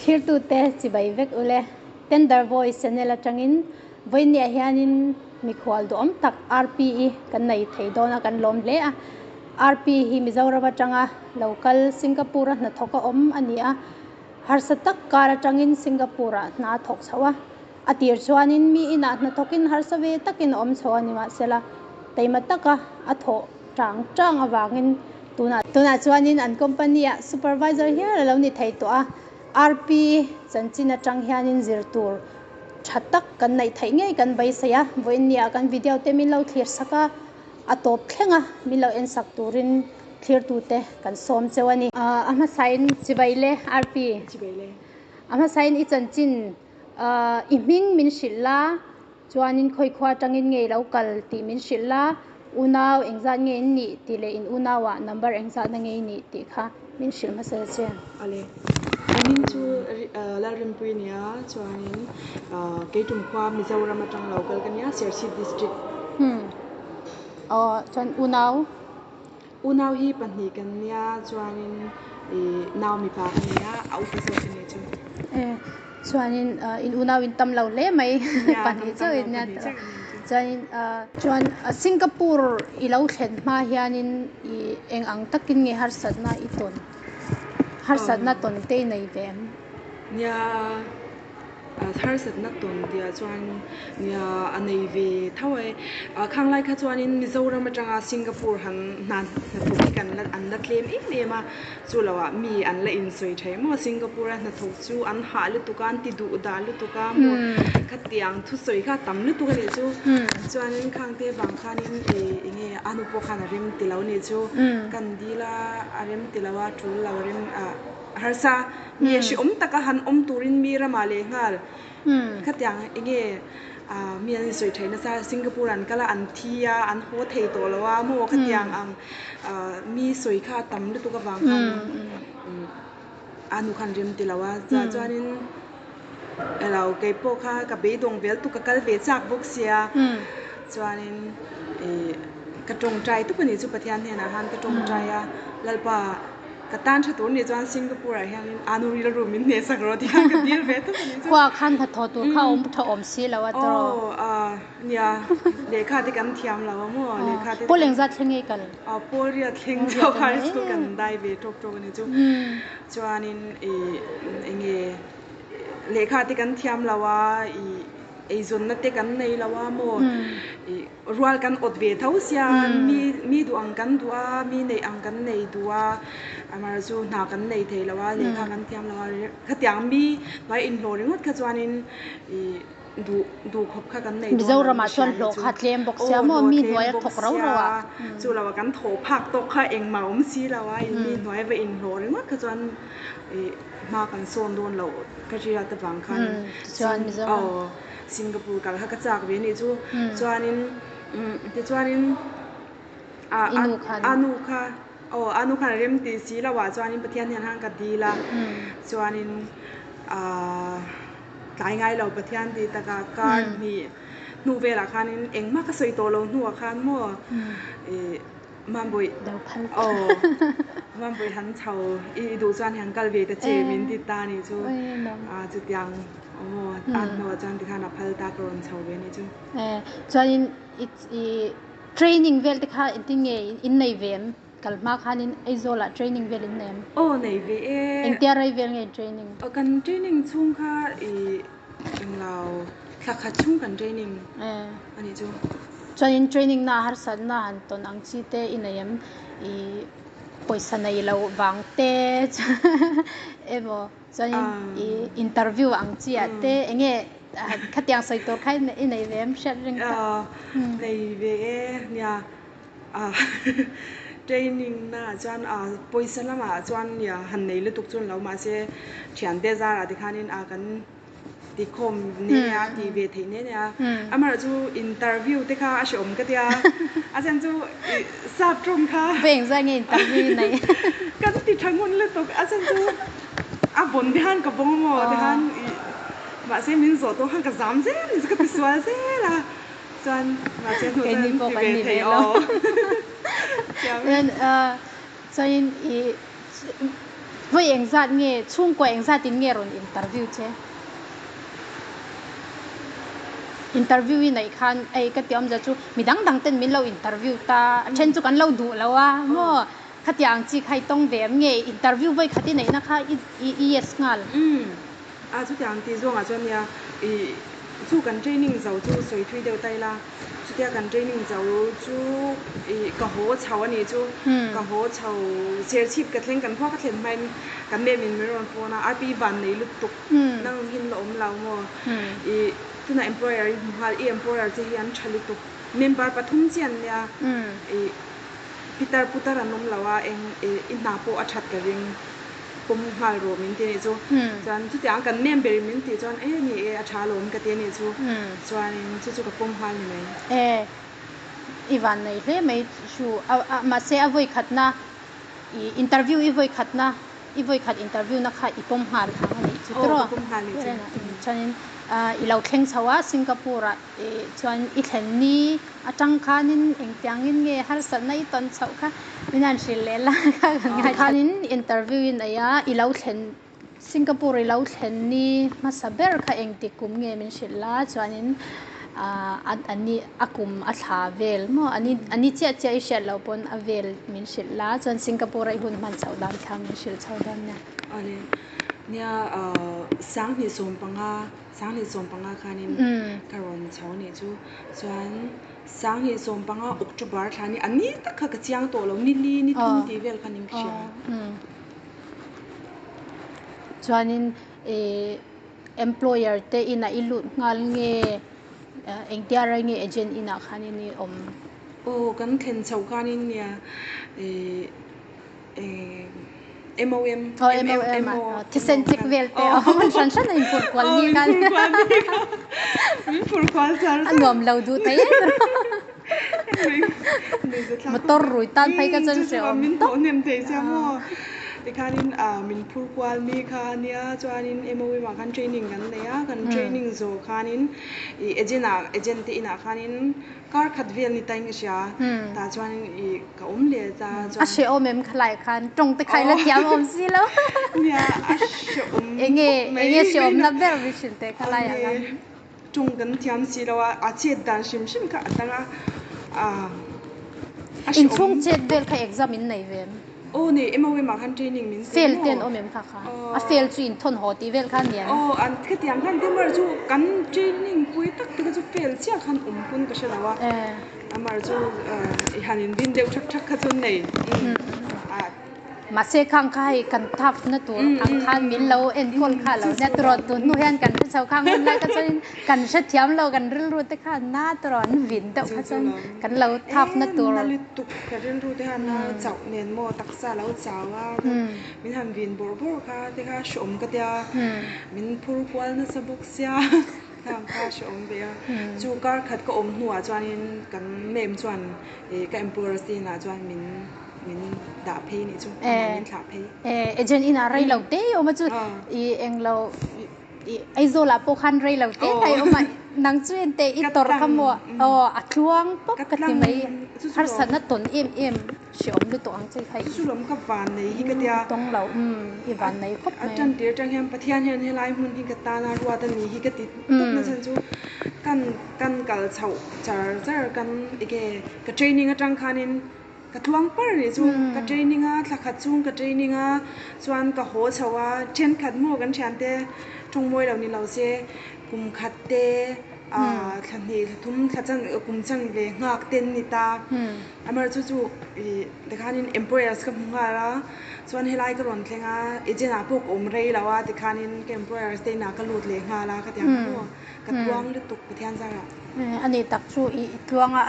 Thlirtute chibai vek ule. Tender Voice channel atangin vawiinniah hianin mikhual duhawm tak RPE kan nei thei dawn a, kan lawm hle a. RP hi Mizoram atanga local Singapore a hnathawk a awm a ni a. Harsa tak kar atangin Singapore ah hna a thawk chho a. A tir chuanin mi inah hnathawkin harsa ve takin a awm chho a ni mahsela taima taka a thawh tang tang avangin tunah tunah chuanin an company ah supervisor hial a lo ni thei tawh a. RP chanchin atang hianin zir tur tha tak kan neih theih ngei kan beisei a. Vawiinniah kan video te min lo thlir sak a, a tawp thleng a min lo en sak turin thlirtute kan sawm cheu a ni. A hmasain chibai le RP. Chibai le. A hmasain i chanchin i hming min hrilh la, chuanin khawikhua atangin nge i lo kal tih min hrilh la, unau engzat nge in nih tih leh in unauah number engzatna nge i nih tih kha min hrilh hmasa ta che. Ale, a hming chu Lalrinpui nia, chuanin keitum khua Mizoram atang lo kal ka nia, Serchhip District. Hmm, aw chuan unau? Unau hi pahnih kan nia, chuanin ih nau mipa ka nia, a upa zawk ka nih chu. Chuanin in unau in tam lo hle mai, pahnih chauh in nia tawh. Chuanin chuan Singapore i lo thlen hma hianin i eng ang takin nge harsatna i tawn, harsatna tawn te i nei ve em? Nia. Harsatna tawn tihah chuan nia a nei ve tho e. Khang lai kha chuanin Mizoram atanga Singapore han hna hnathawk hi kan la an la tlem em em a, chu loah mi an la insawi tha em aw Singapore a hnathawk chu an hah lutuk a, an ti duh dah lutuk a maw khatiang thusawi kha a tam lutuk a nih chu. Chuanin khang te vang khanin ih eng nge a nu pawh khan a rem ti lo a nih chu. Kan dil a, a rem ti lo a, tul lo a rem ah. Harsa, nge hreawm taka han awm turin mi ramah leh nghal khatiang enge mi an insawi theih nasa Singapore an kal a an thi a an haw thei tawh lo a maw khatiang ang mi sawi kha a tam lutuk avang khan a nu khan rem ti lo a chuanin elo keipawh kha ka beidawng vel tuk ka kal ve chak bawk sia chuanin ih ka tawngtai tuk a nih chu Pathian hnenah khan ka tawngtai a Lalpa. Ka tan tha tur nih chuan Singapore ah hianin anu rilru min hneh sak rawh tih khan ka dil ve tawp a nih chu. Khua khan hnathawh tur kha awm tha awm si lo a tawrh. Aw a nia lehkha te kan thiam lo a maw lehkha te. Pawl engzat thleng nge kal? Aw pawl riat thleng chauh high school kan dai ve tawk tawk a nih chu. Chuanin ih enge lehkha te kan thiam lo a ih eizawnna te kan nei lo a maw ih. Rual kan awt ve tho sia, mi mi duh ang kan duh a, mi neih ang kan nei duh a, amaherawh chu hna kan nei thei lo a, lehkha kan thiam lo a, khatiang mi hnuai inhlawh ringawt kha chuanin ih duh duh khawp kha kan nei dawn lo Mizoramah chuan hlawh kha tlem bawk sia maw, mi hnuai a thawk rau rau a. Chu lo a kan thawh phak tawk kha engmah awm si lo a, in mi hnuai va inhlawh ringawt kha chuan ih hma kan sawn dawn loh ka hriat avang khanin Tichuan Mizoram. Singapore kal kha ka chak ve anih chu chuanin tichuanin a nu kha aw a nu khan a rem tih si lo ah chuanin Pathian hian khan ka dil a chuanin ahh tlai ngai lo Pathian tih takah kar hnih hnu velah khanin engmah ka sawi tawh lo hnuah khan maw ih Mambawi aw Mambawi han chho i duh chuan hian kal ve ta che min ti ta anih chu chutiang. Aw a hnuah chuan tikhan a phal ta ka rawn chho ve anih chu. Chuanin i i training vel te kha engtin nge in nei ve em? Kal hma khanin Aizawlah training vel in nei em? Aw nei ve e. Engtia rei vel nge in training? Aw kan training chhung kha i englo thla khat chhung kan training anih chu. Chuanin training na harsatna han tawn ang chi te i nei em? I pawisa nei loh vang te emaw? Chuanin i interview ang chi ah te enge khatiang sawi tur kha i nei ve em hriat ring tak. Nei ve e nia training na ah chuan pawisa lamah chuan nia han nei lutuk chu an lo mahse thiante zarah tikhanin a kan Tikhawm ne ne a, tih ve theih ne ne a. Amaherawh chu interview te kha a hrehawm ka tia, a chhan chu ih sap tawng kha. Vawi engzah nge interview i neih? Kan ti tha ngun lutuk, a chhan chu a vawn te khan ka vawng amaw ti khan ih mahse min zawh tawh khan ka zam zel ni chu ka ti sual zel a, chuan mahse hnu chuan ti ve thei aw. Chuan ih. Vawi engzat nge, chhungkua engzat in nge rawn interview che? Interview i neih khan ei ka ti awmzia chu mi dang dang ten min lo interview ta, a then chu kan lo duh lo a maw? Khatiang ang chi kha i tawng ve em nge interview vawi khat i neihna kha i i yes nghal? Umm a chutiang tih zawngah chuan nia i chu kan training zo chu sawi thui deuh ta ila chutia kan training zo chu i ka haw chho a nih chu ka haw chho serchhip ka thleng kan khua ka thlen hmain kan mem in min rawn phone a RP van nei lutuk nang hin la awm lo maw i tunah employer i hmu nghal i employer che hi an tha lutuk member pathum chian nia i Pitar putar an awm lo a, eng i hna pawh a that ka ring pawm nghal rawh min ti a nih chu. Chuan chutiang kan nem ber in min tih chuan e ni e a tha alawm ka ti a nih chu. Chuanin chu chu ka pawm nghal ni mai. E i van nei hle mai chu a mahse a vawi khatna i interview i vawi khatna I vawikhat interview na kha i pawm nghal ang a nih chu tiraw? Aw, ka pawm nghal nih chu. Chuanin i lo thleng chho a Singapore ah chuan i thlen ni atang khanin engtiangin nge harsatna i tawn chhoh kha min han hrilh leh la kha kan ngaithla. Khanin interview i nei a, i lo thlen Singapore i lo thlen ni hmasa ber kha engtik kum nge min hrilh la chuanin a ni a kum a thla vel maw a ni a ni chiah chiah i hriat loh pawn a vel min hrilh la chuan Singapore a i hun hman chhoh dan kha min hrilh chho dawn nia. Awle nia sanghnih sawmpanga sanghnih sawmpanga khanin ka rawn chho anih chu chuan sanghnih sawmpanga October thla ni a ni tak kha ka chiang tawh lo ni li ni thum tih vel kha nin ka hria. Chuanin ih employer te inah i lut nghal nge Engtia rai nge agent inah khanin i awm? Aw kan thlen chhoh khanin nia ih ih MOM Aw MOM ah thisen chek vel te aw hmun hran hran a inphurh kual ni khan Aw min phurh kual ni kha min phurh kual char char A nuam lo duh thei em Motor rui tan phei ka chuan hrehawm Min hnawh hnem thei sia maw Tikhanin min phur kual mi kha ania chuanin MOM ah khan training kan nei a kan training zawh khanin ih agent ah agent te inah khanin kar khat vel ni tain ka hria tah chuanin ih ka awm leh ta chuan A hrehawm em khalai khan tawng te kha ila thiam awm si lo Nia a hrehawm Enge khawp mai enge hrehawmna ber mi hrilh teh khalai ah khan. Tawng kan thiam si lo a a chet dan hrim hrim kha a dang a a hrehawm. Inchhung chet vel kha exam in nei ve em? Aw nei MOM ah khan training min pe Fail te an awm em kha kha? A fail chu in thawn haw tih vel kha aniang. Aw an khatiang khan te mar chu kan training pui tak te kha chu fail chiah khan awm pawn ka hre lo a. Amar chu i han in rin deuh thak thak kha chu nei. Mahse khang kha hei kan tough na tur ang khan min lo enkawl kha lo nia turaw tun hnu hian kan hre chho khang hun lai kha chuanin kan hrethiam lo kan rilru te kha na turaw an vin deuh kha chuan kan lo tough na tur. Na lutuk ka rilru te khan na chauh nen maw taksa lo chau a min han vin bawrh bawrh kha te kha hreawm ka tia min phur kual nasa bawk sia khang kha hreawm ve a chu kar khat ka awm hnuah chuanin kan ma'am chuan ka employer te inah chuan min min dah phei nih chu amah min thlah phei. Eh agent inah rei lo te awm a chu i englo i Aizawl ah pawh khan rei lo te thai awm a nang chu en teh i tawrh kha maw aw a tluang pawp ka ti mai harsatna tawn em em hreawm lutuk ang che kha i chu lawm ka van nei hi ka tia tawng lo i van nei khawp mai a tan tir atang hian Pathian hian helai hmun hi ka tana ruat a ni hi ka ti tawp na chhan chu kan kan kal chhoh char char kan enge ka training atang khanin Ka tluang par nih chu ka training a, thla khat chung ka training a, chuan ka haw chho a, thenkhat maw kan thiante tawngmawi lo ni lo se kum khat te ah thla hnih thla thum thla chan kum chan ve nghak te an ni ta. Amaherawhchu chu chu ih tikhanin employers ka hmu nghal a, chuan helai ka rawn thleng a, agent ah pawh ka awm rei lo a tikhanin ka employers te inah ka lut leh nghal a khatiang kha maw ka tluang lutuk Pathian zarah. A ni tak chu i tluang a,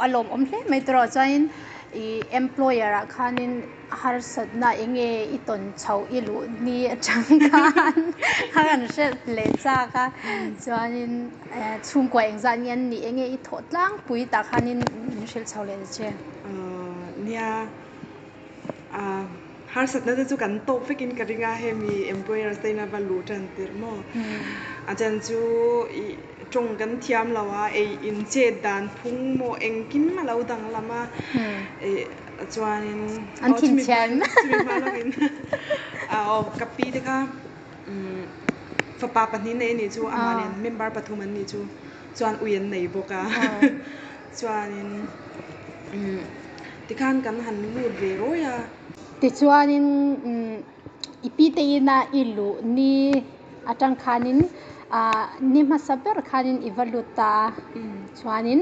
a lawmawm hle mai tawh chuanin i employer ah khanin harsatna eng nge i tawn chhoh i luh ni atang khan a rawn hrilh leh chak a, chuanin chhungkua engzah nge an nih eng nge i thawh tlangpui tah khanin min hrilh chho leh ta che. Nia. Harsatna te chu kan tawp vekin ka ring a, hemi employers te in a va luh tan tirh maw? A chan chu ih tawng kan thiam lo a, ei in chet dan phung maw engkim a lo danglam a, ih chuanin An thinchhiam. Chumi hma lawkin Aw ka pi te kha fapa pahnih nei a nih chu amah nen member pathum an nih chu chuan ui an nei bawk a chuanin tikhan kan han lut ve rawi a. Tichuanin i pi te ina i luh ni atang khanin ni hmasa ber khanin i va lut ta a chuanin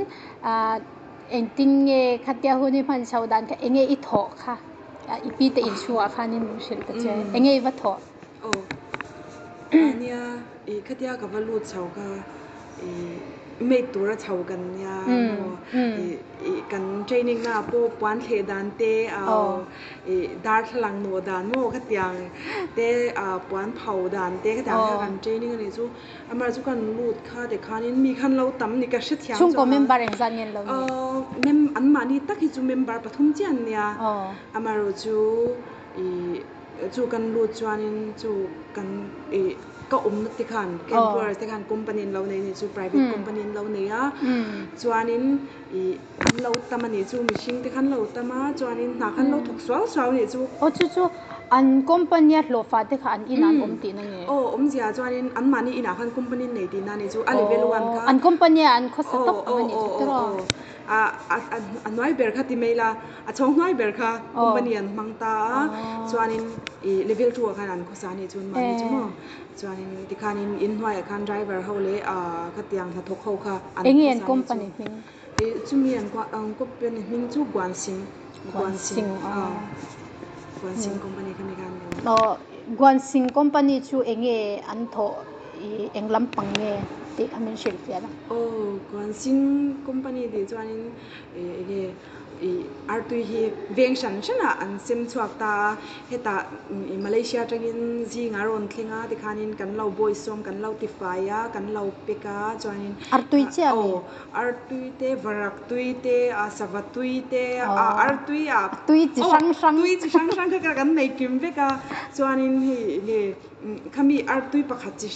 engtin nge khatia hun i hman chhoh dan kha enge i thawh kha i pi te inchhungah khanin min hrilh ta che enge i va thawh? Aw ania i khatia ka va lut chho kha i maid tura chho kan nia maw i kan training na ah pawh puan thleh dan te i darthlalang nawh dan maw khatiang te puan pho dan te khatiang kha kan training a nih chu Amah chu kan lut kha te khanin mi khan lo tam ni ka hrethiam chuang a. Chhungkaw member engzat nge an lo ni? Mem anmahni tak hi chu member pathum chiah an nia. Amaherawh chu ih chu kan lut chuanin chu kan ih ka awmna te khan ka employer te khan company an lo nei a ni chu private company an lo nei a. Chuanin ih an lo tam a nih chu mihring te khan lo tam a chuanin hna khan lo thawk suau suau a nih chu. Aw chu chu an company a hlawhfa te kha an inah an awm tihna nge? Aw awmzia chuanin anmahni inah khan company an nei tihna a nih chu a level one kha. An company ah an khawsa tawp ang a nih chu tiraw? Aw aw aw a hnuai ber kha ti mai la a chhawng hnuai ber kha company an hmang ta a chuanin ih level two ah khan an khawsa a nih chu anmahni chu maw. Chuanin tikhanin inhnuaiah khan driver ho leh khatiang hnathawk ho kha an Enge an khawsa a nih chu. company hming? Ih chumi an company hming chu Guansing Guansing Guansing company kha mi khan lo. Aw Guansing company chu enge an thawh ih eng lampang nge tih kha min hrilhfiah a. Aw Guansing company tih chuanin ih enge Ih artui hi veng hran hranah an sem chhuak ta a, hetah ih Malaysia atangin zing a rawn thleng a tikhanin kan lo bawisawm kan lo tifai a, kan lo pek a chuanin Artui chiah a mi? Aw artui te, varak tui te, ah sava tui te, ah artui ah Tui chi hrang hrang. Tui chi hrang hrang kha kan nei kim vek a, chuanin hei nge Khami artui pakhat chi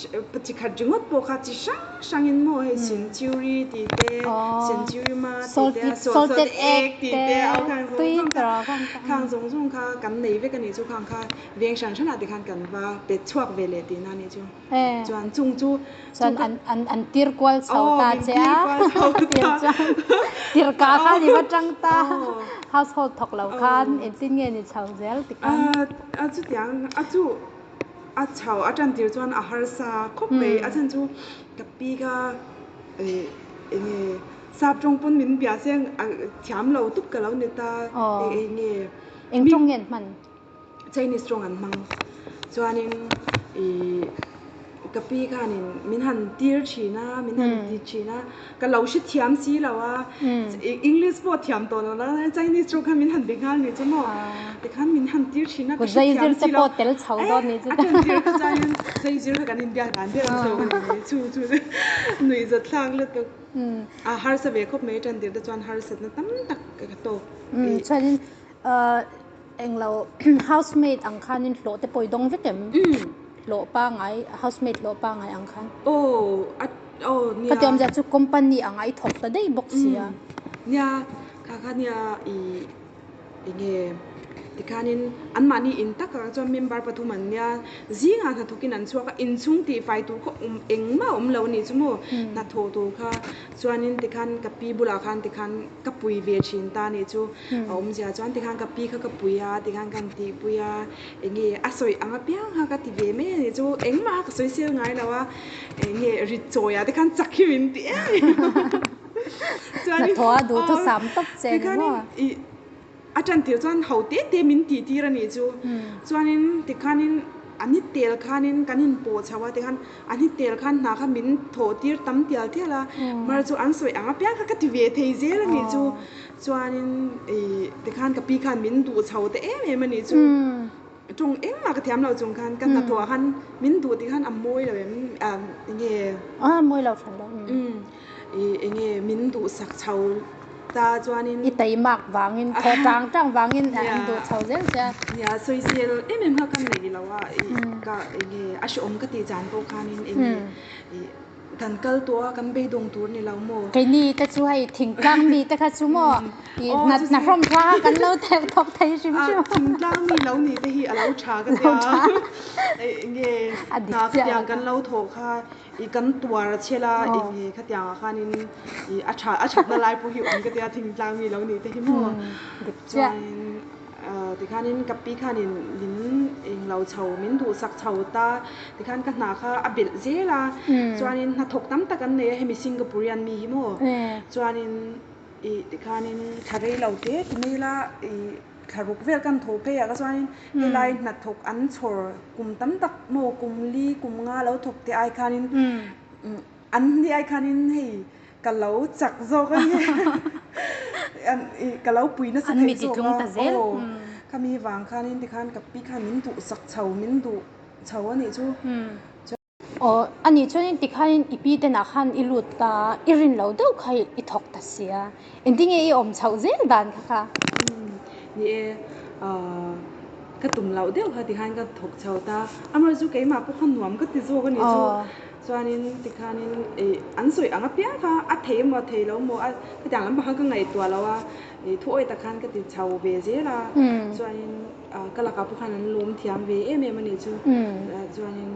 chi khat ringawt pawh kha chi hrang hrangin maw hei century tih te century ma tih te salted egg tih te au khang zawng zawng kha khang zawng zawng kha kan nei vek a nih chu khang kha veng hran hranah te khan kan va pet chhuak ve leh tihna a nih chu chuan chung chu chuan an an tir kual chho ta che a tir chuan tir kah khan i va tang ta household thawk lo khan engtin nge ni chho zel tikhan. A chutiang a chu. A chho a tan tir chuan a harsa khawp mai a chhan chu ka pi kha ih eng nge sap tawng pawn min bia se a thiam lo tup ka lo ni ta eng nge Eng tawng nge an hman? Chinese tawng an hmang chuanin ih ka pi khanin min han tir thin a min han ti thin a ka lo hre thiam si lo a English pawh thiam tawh lo la Chinese tawng khan min han be nghal ni chu maw tikhan min han tir thin a ka hre thiam si lo a tan tir kha chuanin zaizir kha kan inbiak dan ber ang zawk a ni mai chu chu nuihzat thlak lutuk a harsa ve khawp mai tan tir te chuan harsatna tam tak ka tawk. Chuanin Englo housemaid ang khanin hlawh te pawh i dawng vek em? Hlawh pangai, housemaid hlawh pangai ang khan. Aw, a, aw nia. Ka ti awmzia chu company anga i thawk ta daih bawk sia. Nia, kha kha nia i enge tikhanin anmahni in takah chuan member pathum an nia, zingah hnathawkin an chhuak a, inchhung tihfai tur kha awm engmah a awm lo a nih chu maw, hnathawh tur kha chuanin tikhan ka pi bulah khan tikhan ka pui ve thin ta nih chu a awmzia chuan tikhan ka pi kha ka pui a tikhan ka han tihpui a enge a sawi ang apiang kha ka ti ve mai a nih chu engmah ka sawi sel ngai lo a enge rit chawi ah te khan chak hi min ti em em chuanin Hnathawh a duh thusam tawp che ni tikhanin maw? ih A ṭan tir chuan ho te te min tih tir a nih chu. Chuanin tikhanin an hi tel khanin kan inpawh chho a tikhan an hi tel khan hna kha min thawh tir tam tial tial a. Mar chu an sawi ang apiang kha ka ti ve thei zel a nih chu. Chuanin ih tikhan ka pi khan min duh chho ta em em a nih chu. Tawng engmah ka thiam lo chung khan ka hnathawh ah khan min duh tih khan a mawi lo em enge. A mawi lo hran lo. Ih enge min duhsak chho ta chuanin. I teimak vangin thaw tang tang vangin an duh chho zel che a. Nia sawisel em em kha ka nei lo a ih ka enge a hreawm ka tih chan pawh khanin enge ih. Kan kal tawh a, kan beidawng tur ni lo maw? Keini te chu hei thingtlang mi te kha chu maw i hna hrawm hra kha kan lo thawk thei hrim hrim a. Thingtlang mi lo nih te hi a lo tha ka tia. Nge hna khatiang kan lo thawh kha i kan tuar a chhel a, eng nge khatiang ah khanin i a tha a thatna lai pawh hi awm ka tia thingtlang mi lo nih te hi maw. Chuanin Tikhanin ka pi khanin min englo chho, min duhsak chho ta. Tikhan ka hna kha a belh zel a, chuanin hnathawk tam tak an nei a, hemi Singaporean mi hi maw. Chuanin ih tikhanin thla rei lo te ti mai ila ih thla ruk vel kan thaw phei ah kha chuanin helai hnathawk an chhawr kum tam tak maw kum li kum nga lo thawk te ai khanin an ni ai khanin hei Ka lo chak zawk a ni. Ka lo pui nasa thei zawk a. Aw, khami vang khanin tikhan ka pi khan min duhsak chho, min duh chho a nih chu. Aw, a nih chuanin tikhanin i pi te nah khan i lut ta, i rin lo deuh kha i thawk ta si a. Engtinge i awm chhoh zel dan kha kha? Ni e, ka tum loh deuh kha tikhan ka thawk chho ta. Amaherawhchu chu keimah pawh kha nuam ka ti zawk a nih chu. Chuanin tikhanin ih an sawi ang apiang kha a thei emaw a thei lo maw a khatiang lam pang khan ka ngaihtuah lo a, ih thu awih tak khan ka ti chho ve zel a, chuanin ka lakah pawh khan an lawm thiam ve em em a nih chu. Chuanin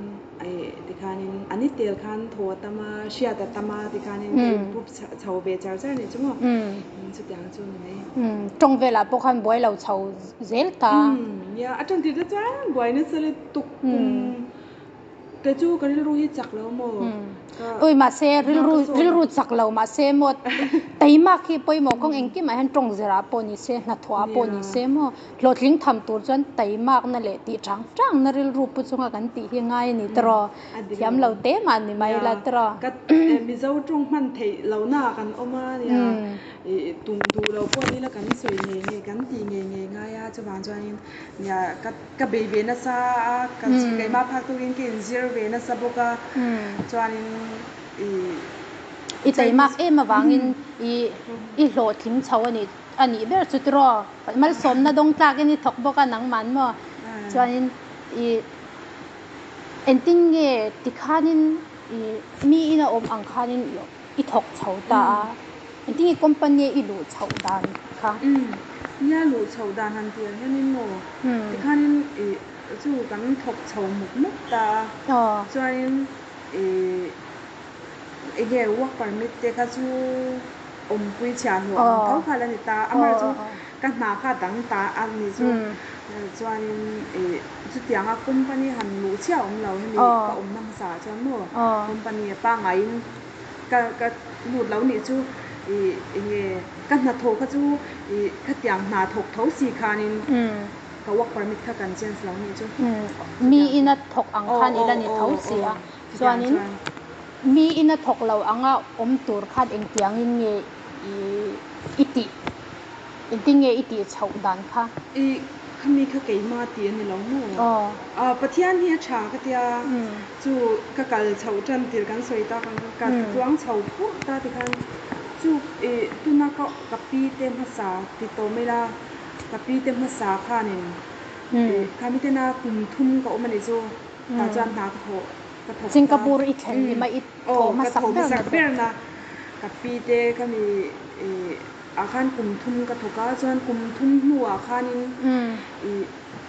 ih tikhanin an i tel khan thaw a tam a, hriat a tam a tikhanin ka improve chho ve char char a nih chu maw, chutiang chu ni mai. Tawng velah pawh khan buai lo chho zel ta. Nia, a ṭan tir te chuan buai nasa lutuk kum. Kei chu ka rilru hi chak lo maw? Ka Ui mahse rilru rilru chak lo mahse maw teimak hi pawimawh kawng engkimah hian tawng zirah pawh ni se hnathawhah pawh ni se maw hlawhtling tham tur chuan teimakna leh tih chang changna rilru pu chunga kan tih hi ngai a ni tawh thiam lo te mah ni mai la tawh. Ka Mizo tawng hman theih lohna kan awm a nia ih tum duh lo pawh ni la kan sawi ngei ngei kan tih ngei ngei ngai a chuvang chuanin nia ka Ka bei ve nasa a, ka keimah phak tukin ka inzir ve nasa bawk a, chuanin i. I teimak em avangin i i hlawhtling chho a nih a nih ber chu tiraw? Malsawmna dawng tlakin i thawk bawk a nangman maw? Chuanin i engtin nge tikhanin i mi ina awm ang khanin i thawk chho ta a, engtin nge company i luh chhoh dan kha? Nia luh chhoh dan han tih ang hianin maw tikhanin ih chu kan thawk chho muk muk ta a, chuanin ih enge work permit te kha chu awmpui chhia hlawh ang tho kha la ni ta, amaherawhchu ka hna kha a dang ta a ni chu chuanin ih chutianga company han luh chhiah awm lo hemi ka awmna hmasa ah chuan maw company a pangaiin ka ka lut lo nih chu ih enge ka hnathawh kha chu ih khatiang hna thawk tho si khanin ka work permit kha kan change lo nih chu. Mi ina thawk ang khan ila ni tho si a chuanin mi ina thawk lo anga awm tur khan engtiangin nge ih i tih Engtin nge i tih chhoh dan kha? I khami kha keimah tih a ni lo maw? Aw. Pathian hi a tha ka tia, chu ka kal chhoh tan tir kan sawi tak ang kha, ka tluang chho purh ta tikhan chu i tuna ka ka pi te hmasa ti tawh mai la, ka pi te hmasa khanin i khami tena kum thum ka awm a nih chu, tah chuan hna ka thawh ka thawk ta. Singapore i thlen ni mai i thawh hmasak berna. Ka pi te khami i. Ah khan kum thum ka thawk a, chuan kum thum hnuah khanin ih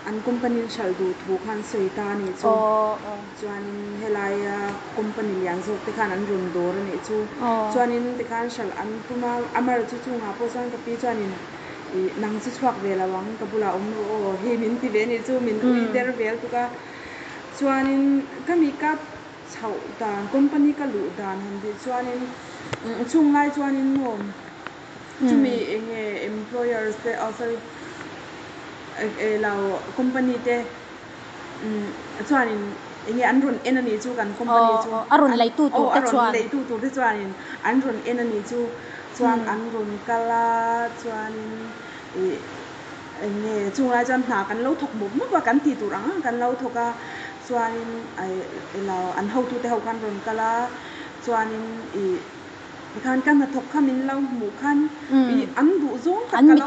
an company in hralh duh thu khan sawi ta a nih chu. Chuanin helaia company lian zawk te khan an rawn dawr a nih chu. Chuanin tikhan hralh an tum a, amaherawhchu chu chungah pawh chuan ka pi chuanin ih nang chu chhuak ve lo ang ka bulah awm rawh aw hei min ti ve a nih chu, min ui der vel tuk a. Chuanin ka mi ka chhoh dan company ka luh dan han tih chuanin chung lai chuanin maw chumi eng nge employers te oh sorry lo company te chuanin eng nge an rawn en a nih chu kan company chu a rawn leitu tur te chuan a rawn leitu tur te chuanin an rawn en a nih chu chuan an rawn kal a chuanin ih Eng nge chung lai chuan hna kan lo thawk mawp mawp a, kan tih tur ang ang kan lo thawk a, chuanin ilo an hotute ho khan rawn kal a, chuanin ih tikhan ka hnathawk kha min lo hmuh khan ih an duh zawng tak ka lo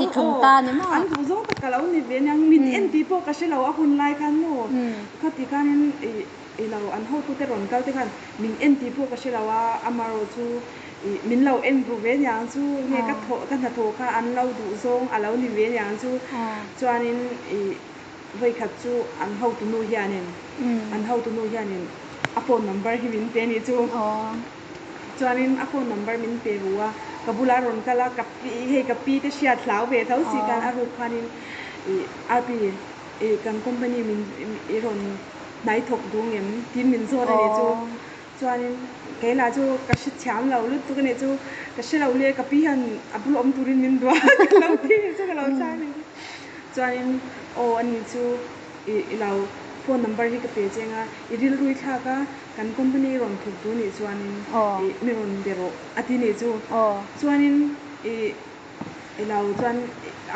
aw an duh zawng tak ka lo ni ve aniang min en tih pawh ka hre lo a hun lai khan maw khati khanin ih. I lo an hotute rawn kal te khan min en tih pawh ka hre lo a, amaherawh chu ih min lo en ru ve niang chu nge ka thawh ka hnathawh kha an lo duh zawng a lo ni ve niang chu chuanin ih vawikhat chu an hotunu hianin an hotunu hianin a phone number hi min pe a nih chu chuanin a phone number min pe ru a, ka bula rawn kal a ka pi hei ka pi te hriat hlau ve tho si khan a ruk khanin ih RP ih kan company min i rawn hnai thawk duh ngem tiin min zawt a nih chu. Chuanin kei lah chu ka hre thiam lo lutuk a nih chu, ka hre lo le ka pi hian a bul awm turin min duah ka lo ti nih chu ka lo chhang nih chu. Chuanin aw a nih chu i i lo phone number hi ka pe cheng a, i rilru i thlak a, kan company i rawn thawk duh nih chuanin i mi rawn be rawh a ti nih chu. Chuanin i I lo chuan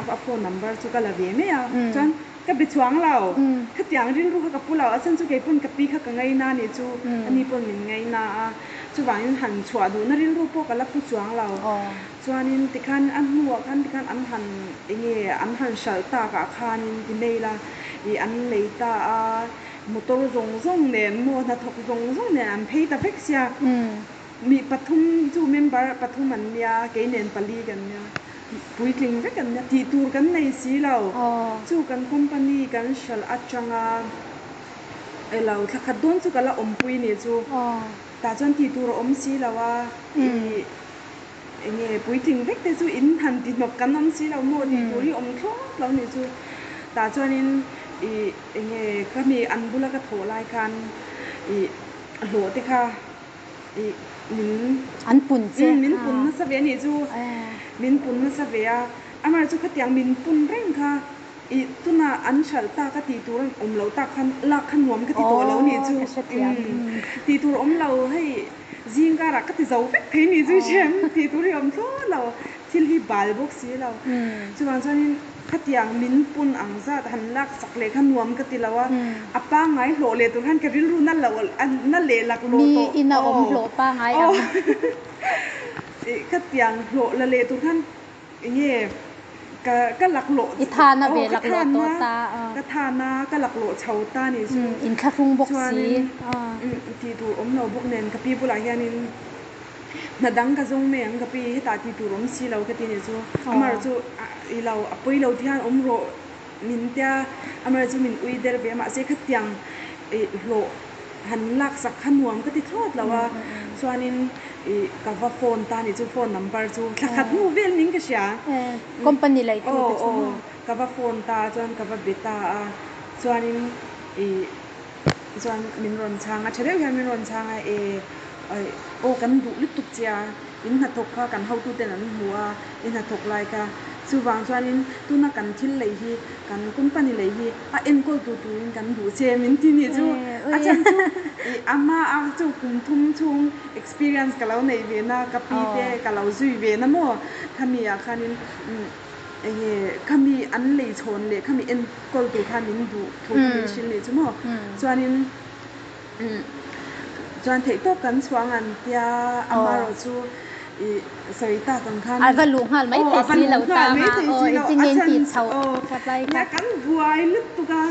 a phone number chu ka la ve mai a, chuan ka be chuang lo, khatiang rilru kha ka pu lo, a chhan chu kei pawn ka pi kha ka ngaina a nih chu, ani pawn min ngaina a, chuvangin han chhuah duhna rilru pawh ka la pu chuang lo, chuanin tikhan a hnuah khan tikhan an han enge an han hralh takah khanin ti mai ila ih an lei ta a, motor zawng zawng nen maw hnathawk zawng zawng nen an phei ta vek sia. Mi pathum chu member pathum an nia, kei nen pali kan nia, puitling vek an nia, tih tur kan nei si lo. Chu kan company kan hralh atanga elo thla khat dawn chu ka la awmpui ni chu. Tah chuan tih tur a awm si lo a, ih enge puitling vek te chu in han ti hnawk kan awm si lo maw tih tur hi awm thlawt lo ni chu. Tah chuanin ih enge ka mi an bula ka thawh lai khan ih hlawh te kha. Ih min An pun che. Umm min pun nasa ve a nih chu. Min pun nasa ve a. Amaherawhchu chu khatiang min pun reng kha ih tunah an hralh tak a tih tur awm loh tak khan lak kha nuam ka ti tawh lo nih chu. Umm tih tur awm lo hei zing karah ka ti zo vek thei nih chu hrem tih tur hi awm thlawt lo. Thil hi bal bawk si lo. Chuvang chuanin khatiang min pun ang zat han lak sak leh kha nuam ka ti lo a, a pangngai hlawh leh tur khan ka rilru na loh na leh lak lawh tawh. Mi ina awm hlawh pangngai ang. Ih khatiang hlawh la leh tur khan enge ka ka lak lawh I thana ve lak lawh tawh ta. Ka thana ka lak lawh chho ta nih chu. Inthlahrung bawk si. Chuanin tih tur awm lo bawk nen ka pi bulah hianin Hna dang ka zawng mai ang ka pi, hetah tih tur awm si lo ka ti nih chu. Amar chu i lo a pawi lo ti hian awm rawh min tia, Amar chu min ui der ve a mahse khatiang ih hlawh han lak sak kha nuam ka ti thlawt lo a, chuanin ih ka va phone ta nih chu phone number chu thla khat hnu vel ning ka hria. Company lei tu te chu. Aw aw ka va phone ta chuan ka va be ta a, chuanin ih. Chuan min rawn chhang a, tha deuh hian min rawn chhang a, e aw kan duh lutuk che a, in hnathawk kha kan hotuten an hmu a, i hnathawk lai kha. Chuvang chuanin tuna kan thil lei hi, kan company lei hi a enkawl tur turin kan duh che min ti nih chu. A chhan chu i a hma a chu kum thum chhung experience ka lo neih ve na, ka pi te ka lo zui ve na maw khami ah khanin Enge khami an lei chhawn leh khami enkawl tur khan min duh thu kha min hrilh nih chu maw? Chuanin chuan theih tawp kan chhuang an tia amaherawh chu ih sawi tak ang khan A va luh nghal mai thei si lo ta anga aw engtin nge in tih chhoh that lai kha. Nia kan buai lutuk a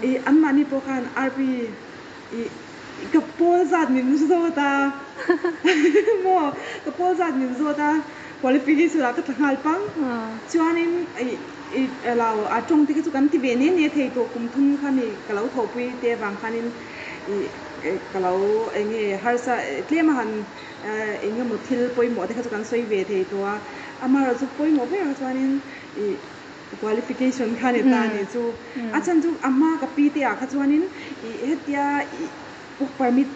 ih anmahni pawh khan RP ih ka pawl zat min zawt a maw ka pawl zat min zawt a. Qualification ah ka tla nghal pang. Chuanin ih ih lo a tawng te kha chu kan ti ve ne ne thei tawh kum thum kha ni ka lo thawhpui te avang khanin ih ka lo eng nge harsa tlem a han eng emaw thil pawimawh te kha chu kan sawi ve thei tawh a. Amaherawhchu chu pawimawh ber ah chuanin ih qualification kha ni ta ni chu. A chhan chu a hma ka pi te ah kha chuanin ih hetia ih work permit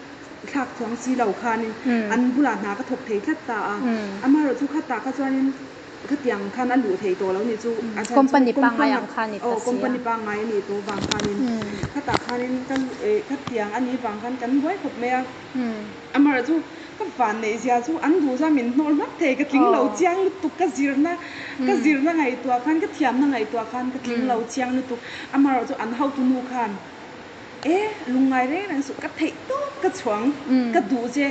thlak chuang si lo khanin an bulah hna ka thawk thei tlat ta a, amaherawhchu khatah kha chuanin khatiang khan a luh thei tawh lo nih chu a chhan chu Company pangngai ang kha a ni ta aw si a. Company pangngai a nih tawh vang khanin khatah khanin ka khatiang a nih vang khan kan buai khawp mai a, amaherawhchu ka van neih zia chu an duh chuan min hnawr hlak thei ka tling lo chiang lutuk ka zirna ka zirna ngaihtuah khan ka thiamna ngaihtuah khan ka tling lo chiang lutuk amaherawhchu an hotunu khan E, lungngai reng reng suh, ka theih tawp ka chhuang, ka duh che.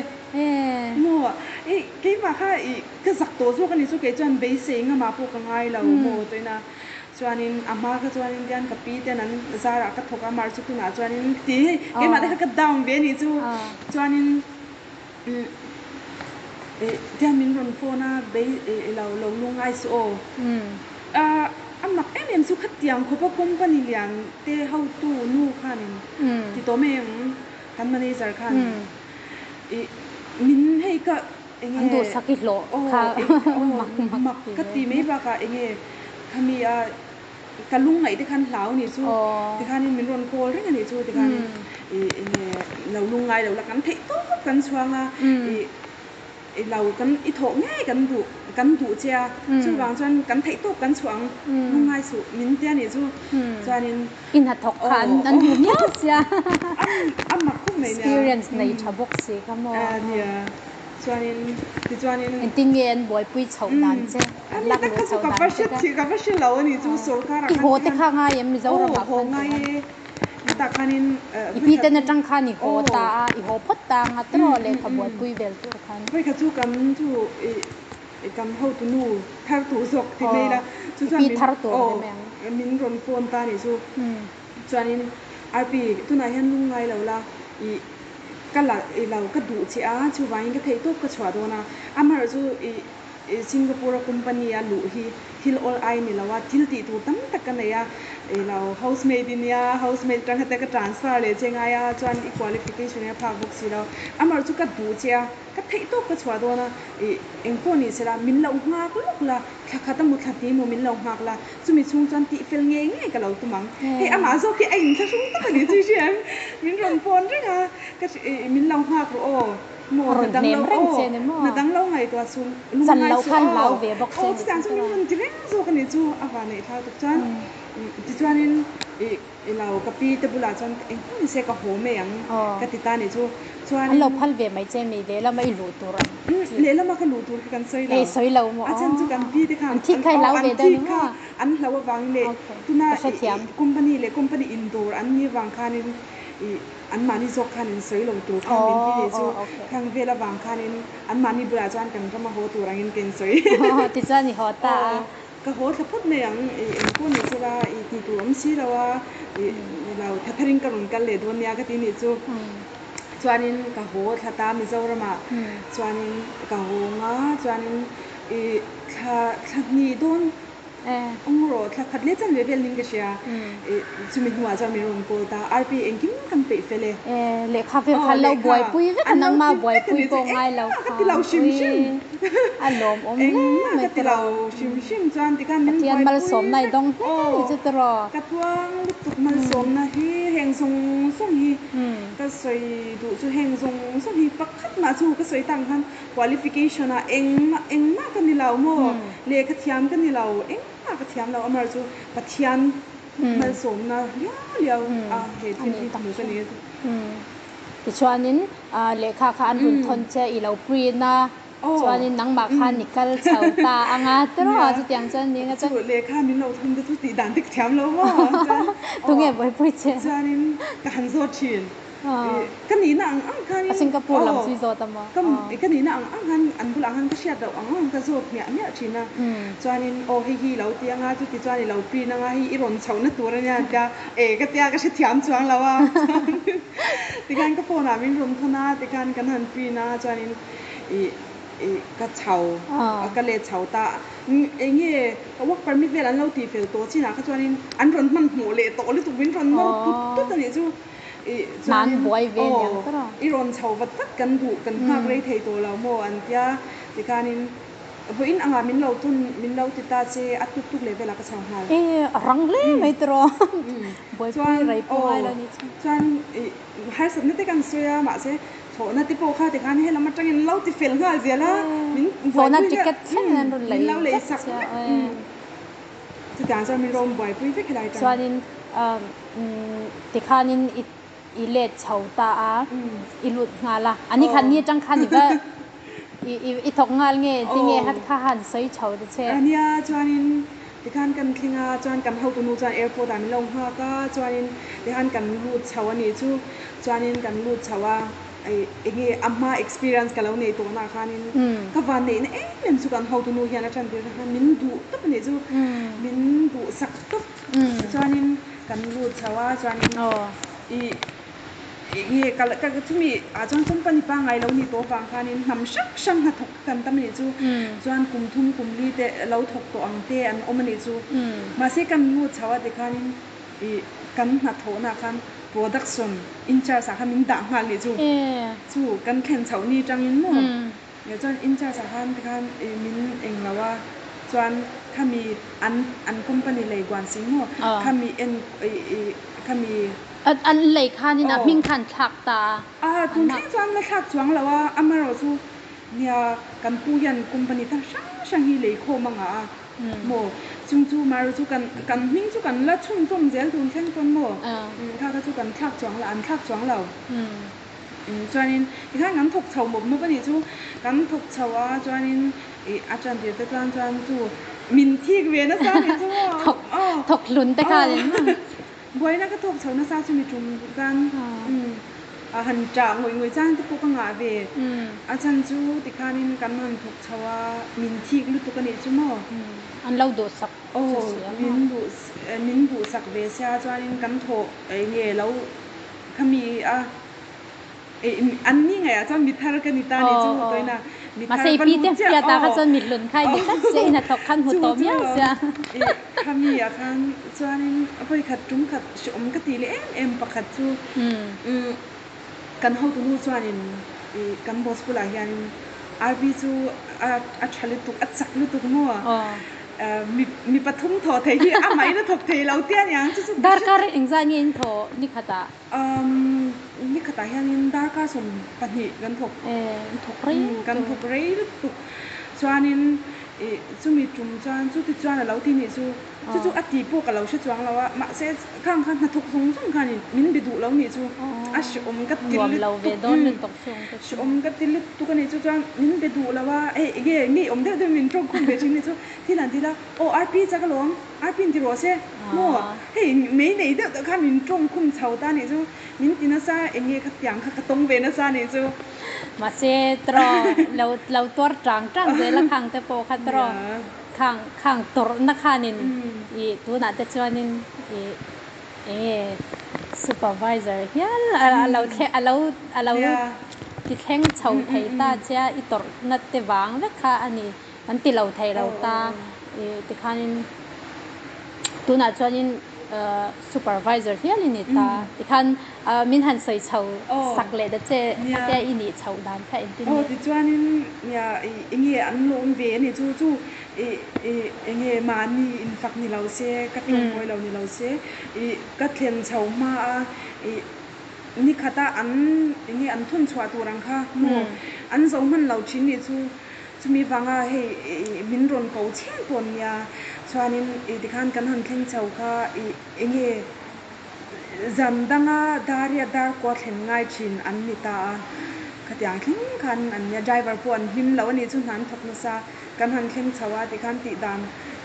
Maw, i keimah kha i ka zak tawh zawk a ni chu kei chuan beisei ngamah pawh ka ngai lo maw toina. Chuanin a hma kha chuanin tian ka pi ten an zarah ka thawk a, mar chu tunah chuanin ti hei keimah te kha ka down ve a nih chu. Chuanin tian min rawn phone a, bei lo lo lungngai suh aw. A mak em em chu khatiang khawpa company lian te hotu nu khanin ti tawh mai ang kan manager khan min hei ka An duhsak i hlawh kha mak mak ka ti mai bakah enge khami a ka lungngaih te khan hlau ni chu tikhanin min rawn call reng a nih chu tikhanin ih enge lo lungngai lo la kan theih tawp kan chhuang a ih i lo kan i thawh ngei kan duh kan duh che a chuvang chuan kan theih tawp kan chhuah ang lungngai suh min tia nih chu chuanin I hnathawk kha an an hmu miau sia. A mak khawp mai nia. Experience nei tha bawk si kha maw. Nia. Chuanin tichuanin. Engtin nge an buaipui chhoh dan che? An lak luh chhoh dan che kha. Ka va hre lo a ni chu sorkar ah khan. I haw te kha ngai em Mizoram ah khan? Aw haw ngai e. Hetah khanin. I pi ten atang khan i haw ta a, i haw phawt ta anga tiraw lehkha buaipui vel tur khan. Vawikhat chu kan chu i Kan hotu nu thar tur zawk ti mai la, chu chuan min aw min rawn phone ta nih chu. Chuanin Arpi tunah hian lungngai lo la, i ka la i lo ka duh che a, chuvangin ka theihtawp ka chhuah dawn a. Amaherawh chu i Singapore a company a luh hi thil awl ai ni lo a, thil tih tur tam tak ka nei a, i lo housemaid i nia, housemaid atang kha te ka transfer leh che ngai a, chuan i qualification hi a phak bawk si lo. Amaherawh chu ka duh che a. Ka theih tawk ka chhuah dawn a, ih, eng pawh ni sela, min lo nghak lawk la, thla khat a mu thla hnih maw min lo nghak la, chumi chhung chuan tih fel ngei ngei ka lo tum ang. Hei amah zawk hi a inthlahrung tak a ni chu hria em? Min rawn pawn reng a, ka ih, min lo nghak rawh aw, maw hna dang lo aw, hna dang lo ngaihtuah suh, lungngai suh aw, aw chutiang chu min rawn ti reng zawk a ni chu, a vanneih thlau tuk chuan, tichuanin ih, I lo ka pi te bulah chuan eng hmun se ka haw mai ang ka ti ta nih chu. Chuan An lo phal ve mai che mi lehlam a i luh tur ang chi. Lehlam a ka luh tur kha kan sawi lo. Hei sawi lo maw A chhan chu kan pi te kha an thik kha i hlau ve deuh ni maw? An hlau avangin leh tuna company leh company indawr an nih avang khanin i anmahni zawk khan in sawi lo tur khan min ti nih chu. Khang vel avang khanin anmahni bulah chuan kan ram a haw tur angin ka insawi. Tichuan i haw ta a. Ka haw thla phawt mai ang, i engpawh ni sela i tih tur awm si lo a, i lo tha tharin ka rawn kal leh dawn nia ka ti nih chu. Chuanin ka haw thla ta Mizoramah chuanin ka hawng a, chuanin i thla thla hnih dawn awng rawh thla khat leh chan ve vel ning ka hria, i chumi hnuah chuan min rawn call ta, RP engkim kan peih fel e. Lehkha vel kha an lo buaipui vek a, nangmah buaipui pawh ngai lo khan ui a lawmawm hle mai tiraw. Pathian malsawmna i dawng hle ni chu tiraw. Ka tluang lutuk malsawmna hi heng zawng zawng hi ka sawi duh chu heng zawng zawng hi pakhat mah chu ka sawi tak ang khan qualification ah engmah engmah ka ni lo maw lehkha thiam ka ni lo engmah ka thiam lo amaherawhchu chu Pathian Malsawmna liau liau a he thil hi hmu ka ni a. Tichuanin lehkha kha an rawn thawn che i lo print a, chuanin nangmah khan i kal chho ta ang a tiraw chutiang chuan ni anga chuan. Chu lehkha min lo thawn te chu tih dan te ka thiam lo maw chuan. Tunge buaipui che? Chuanin ka han zawt thin. Ka nihna ang ang khanin Singapore lam chu i zawt a maw? Ka nihna ang ang khan an bulah khan ka hriat loh ang ang ka zawt hmiah hmiah thin a. Chuanin aw hei hi i lo ti anga chuti chuan i lo pin anga hei i rawn chhohna tur ania an tia e ka tia ka hrethiam chuang lo a. Tikhan ka phone ah min rawn thawn a tikhan kan han pin a chuanin ih ih ka chho ka let chho ta eng nge work permit vel an lo tih fel tawh chinah kha chuanin an rawn hmanhmawh leh tawh lutuk min rawn nawr tut tut a nih chu. Hna an buai ve aniang tawh a. I rawn chho vat vat kan duh, kan nghak rei thei tawh lo maw an tia tikhanin vawiin angah min lo tun min lo ti ta che a tuk tuk leh velah ka chho nghal. E a rang hle mai tawh a, buaipui rei pawh ngai lo nih chu. Chuan harsatna te kan sawi a mahse thlawhna te pawh kha tikhan helam atangin an lo ti fel nghal zel a, min Thlawhna ticket thlengin an rawn lei vek che a. Chutiang chuan min rawn buaipui vek helai tang. Chuanin Tikhanin i let chho ta a, i lut nghal a. Ani khan ni atang khan i va i thawk nghal nge tinge hat kha han sawi chho ta che. Ania chuanin tikhan kan thleng a, chuan kan hotu nu chuan airport ah min lo nghak a, chuanin tikhan kan lut chho a nih chu, chuanin kan lut chho a. Enge a hma experience ka lo nei tawh na khanin ka van neihna em em chu kan hotunu hian a tan tir khan min duh tawp a nih chu min duh sak tawp chuanin kan lut chho a chuanin i enge ka ka chumi ah chuan company pangngai lo nih tawh avang khanin hnam hrang hrang hnathawk kan tam a nih chu chuan kum thum kum li te lo thawk tawh ang te an awm a nih chu mahse kan lut chho a tikhanin i kan hnathawhna khan Production in charge ah khan min dah nghal nih chu. Chu kan thlen chhoh ni tangin maw leh chuan in charge ah khan tikhan min eng lo a chuan khami an an company lei guan si maw khami en khami An lei khanin a hming khan thlak ta a. A tun thleng chuan la thlak chuang lo a amaherawhchu nia kan pu hian company ta hrang hrang hi lei khawm a ngah a. Maw? Chung chu Maru chu kan kan hming chu kan la chhunzawm zel tun thleng pawn maw? Kha kha chu kan thlak chuang lo, an thlak chuang lo. Chuanin tikhan kan thawk chho mawp mawp a nih chu. Kan thawk chho a chuanin ih a tan tir te chuan chuan chu min thik ve nasa a nih chu maw? Thawk thawk hlun te khan in. Buaina ka thawk chho nasa chu mi tum khan a han ṭah ngawih ngawih chang te pawh ka ngah ve. A chhan chu tikhanin kan han thawk chho a, min thik lutuk a nih chu maw? An lo duhsak che si a maw? Aw, min duhsak ve sia chuanin kan thawh eng nge lo khami a. An ni ngaiah chuan mi thar ka ni ta nih chu toina mi thar va lut chiah aw kha chuan mi hlun kha ni tlat sia in a thawk khan hmu tawh miau sia khami ah khan chuanin vawi khat tum khat hreawm ka tih leh em em pakhat chu kan hotunu chuanin kan boss bulah hianin RB chu a tha lutuk a chak lutuk maw mi pathum thawh thei hi amahin a thawk thei lo tia niang chu chu darkar engzah nge in thawh ni khatah Ni khatah hianin darkar 12 kan thawk. Thawk rei lutuk. Kan thawk rei lutuk. Chuanin ih chumi tum chuan chuti chuan a lo ti nih chu. Chu chu a ti pawh ka lo hre chuang lo a. Mahse khang khan hnathawk zawng zawng khanin min be duh lo nih chu. A hrehawm ka ti lutuk. Hrehawm ka ti lutuk a nih chu chuan min be duh lo a. Hei enge mi awm deuh deuh min tawngkhum ve thin nih chu. Thil han ti la, aw RP chak alawm. Ar pin ti rawh se maw? Hei mei nei deuh deuh khan min tawng khum chho ta nih chu, min ti nasa eng nge khatiang kha ka tawng ve nasa nih chu. Mahse tawrh lo lo tuar tang tang zel a khang te pawh kha tawrh khang khang tawrhna khanin ih tunah te chuanin ih eng nge supervisor hial a lo thleng a lo a lo ti thleng chho thei ta che a i tawrhna te vang vek kha a ni. Kan ti lo thei lo ta ih tikhanin tunah chuanin supervisor hial i ni ta tikhan min han sawi chho sak leh ta che khatia i nih chhoh dan kha engtin nge? Aw tichuanin nia ih enge an lawm ve a nih chu chu ih ih enge mahni infak ni lo se ka tawngkawi lo ni lo se ih ka thlen chho hma a ih ni khata an enge an thun chhuah tur ang kha maw an zo hman lo thin nih chu. Chumi vanga hei min rawn ko chhian pawh an nia, chuanin ih tikhan kan han thleng chho kha ih enge zan danga daria dar kua thlen ngai thin an ni ta a, khatiang thleng khan an nia, driver pawh an hlim lo a nih chu hna an thawk nasa, kan han thleng chho a tikhan tih dan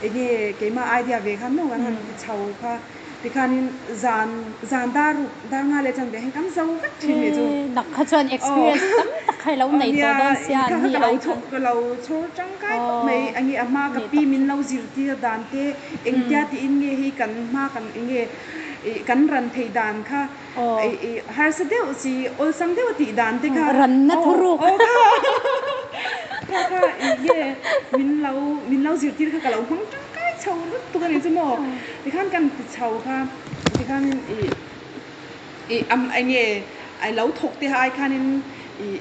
enge keimah idea ve khan maw kan han ti chho kha. Tikhanin zan zan dar ruk dar nga leh chanve hian kan zo vek thin nih chu. Nak kha chuan experience tam tak kha i lo nei tawh dawn sia an ni ai khan. Ka lo chhawr tangkai khawp mai a nge a hma ka pi min lo zirtir dan te engtia tiin nge hei kan hma kan enge kan ran thei dan kha harsa deuh si awlsam deuh a tih dan te kha. Ranna thuruk. Kha kha enge min lo min lo zirtir kha ka lo hmang tang. Kai chho lutuk a nih chu maw? Tikhan kan ti chho kha tikhanin ih ih am eng nge a lo thawk te ai khanin ih